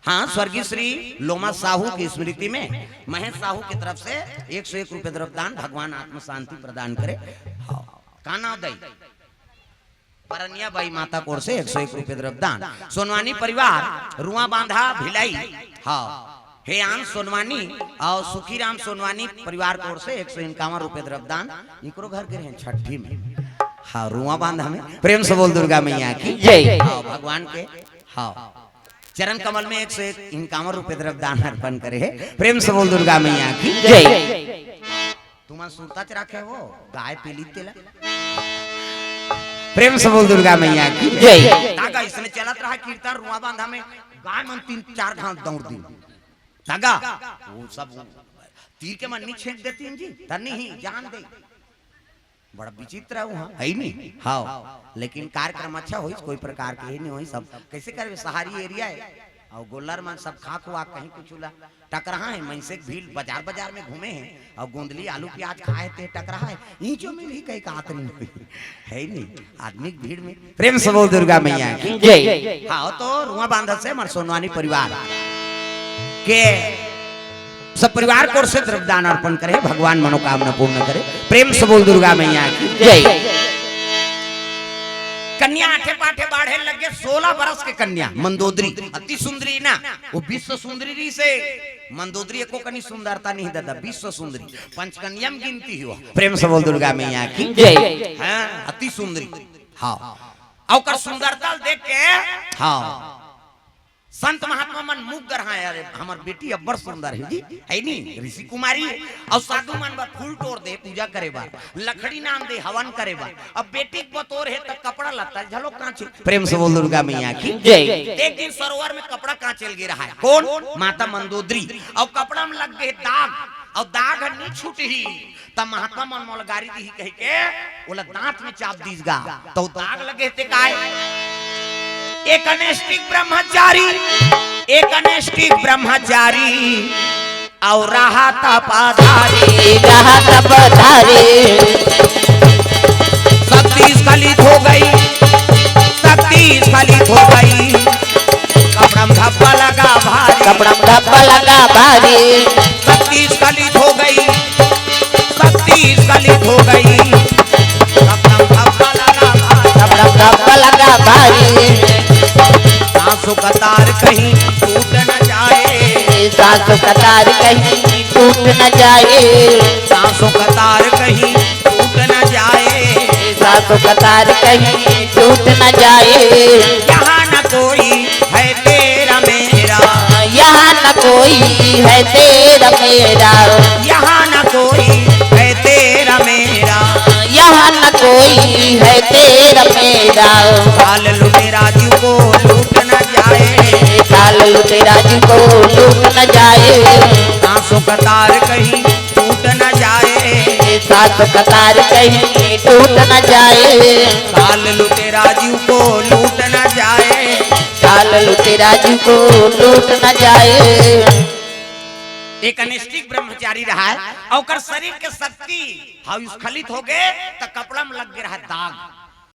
हाँ, स्वर्गीय श्री लोमा साहू की स्मृति में महेश साहू की तरफ से एक सौ एक रुपए द्रव्य दान, भगवान आत्म शांति प्रदान करे। हाँ, काना दई परनिया बाई माता कोर से एक सौ एक रुपए द्रव्य दान। सोनवानी परिवार रुआ बांधा भिलाई। हाँ, हे आन सोनवानी और सुखीराम सोनवानी परिवार कोर से एक सौ इक्यावन रुपए द्रव्य दान। इकरो घर के रहे छठी में। हाँ, रुआ बांधा में। प्रेम से बोल दुर्गा मैया की जय। हाँ, भगवान के, हाँ, चरण कमल में एक सौ इक्यावन रुपए द्रव्य दान अर्पण करे है। प्रेम से बोल दुर्गा मैया की जय। तुमन सुरता च राखे हो, गाय पीली तेला। प्रेम से बोल दुर्गा मैया की जय। तागा इसने चलत रहा कीर्तन रुआ बांधा में, गाय मन तीन चार घाट दौड़ दी। तागा वो सब तीर के मन नहीं छेंक देती जी, तनी ही जान दे। बड़ा विचित्र है वहाँ, है नहीं? हाँ, लेकिन कार्यक्रम अच्छा होइस, कोई प्रकार के ये नहीं होइस। सब कैसे करबे, शहरी एरिया है और गोल्लर मन सब खा खुआ कहीं कुछ ला टकरहा है। मनसे के भीड़ बाजार बाजार में घूमे हैं और गोंदली आलू प्याज खाए ते टकरहा है। ईंचो में भी कहीं का आत नहीं हुई, है नहीं? आदमी के भीड़ में। प्रेम से बोल दुर्गा मैया की जय। हाँ, तो रुआ बांधा से हमार सोनवानी परिवार के सब परिवार कोर से द्रव्य दान अर्पण करे, भगवान मनोकामना पूर्ण करे। प्रेम से बोल दुर्गा मैया की जय। कन्या आठे पाठे बाढ़े लगे, सोलह बरस के कन्या मंदोदरी, अति सुंदरी ना, वो विश्व सुंदरी रही से मंदोदरी एको कनी सुंदरता नहीं दादा, विश्व सुंदरी, पंचकन्या में गिनती हुआ। प्रेम से बोल दुर्गा मैया की जय। हाँ, अति सुंदरी। हाँ, और ओकर सुंदरता देख के, हाँ, संत महात्मा मन मुग्ध रहा, "अरे, हमर बेटी अब्बड़ सुंदर है जी, है नी, ऋषि कुमारी है।" और साधु मन बर फूल टोर दे पूजा करे बर, लकड़ी नाम दे हवन करे बर। अब बेटी के बतोर है त कपड़ा लत्ता झलो कांचे। प्रेम से बोल दुर्गा मैया की जय। एक दिन सरोवर में कपड़ा कांचे लगे रहा है। कौन? माता मंदोदरी। और कपड़ा में लग गए दाग, और दाग ह नी छूटही। तब महात्मा मन मोला गारी दिही कहि के ओला दांत में चाप दीस गा, तो दाग लगे ते काय? एक अनैष्ठिक ब्रह्मचारी, एक अनैष्ठिक ब्रह्मचारी, और रहा तपधारी। रहा तपधारी। शक्ति स्खलित हो गई, शक्ति स्खलित हो गई, कपड़ा में धब्बा लगा भारी। कपड़ा में धब्बा लगा भारी। शक्ति स्खलित हो गई, शक्ति स्खलित हो गई, कपड़ा में धब्बा लगा भारी। कपड़ा में धब्बा लगा भारी। सांसों का तार कहीं टूट न जाए। सांसों का तार कहीं टूट न जाए। सांसों का तार कहीं टूट न जाए। सांसों का तार कहीं टूट न जाए। यहाँ न कोई है तेरा मेरा। यहाँ न कोई है तेरा मेरा। यहाँ न कोई है तेरा मेरा। यहाँ न कोई है तेरा मेरा। काल लुटेरा जी को लूट न जाए। काल लुटेरा जी को लूट न जाए। सांसों का तार कहीं टूट न जाए। सांसों का तार कहीं टूट न जाए। काल लुटेरा जी को लूट न जाए। काल लुटेरा जी को लूट न जाए। एक अनैष्ठिक ब्रह्मचारी रहा है, और ओकर शरीर के शक्ति हाउ स्खलित हो गए, त कपड़ा में लग गए रहा दाग।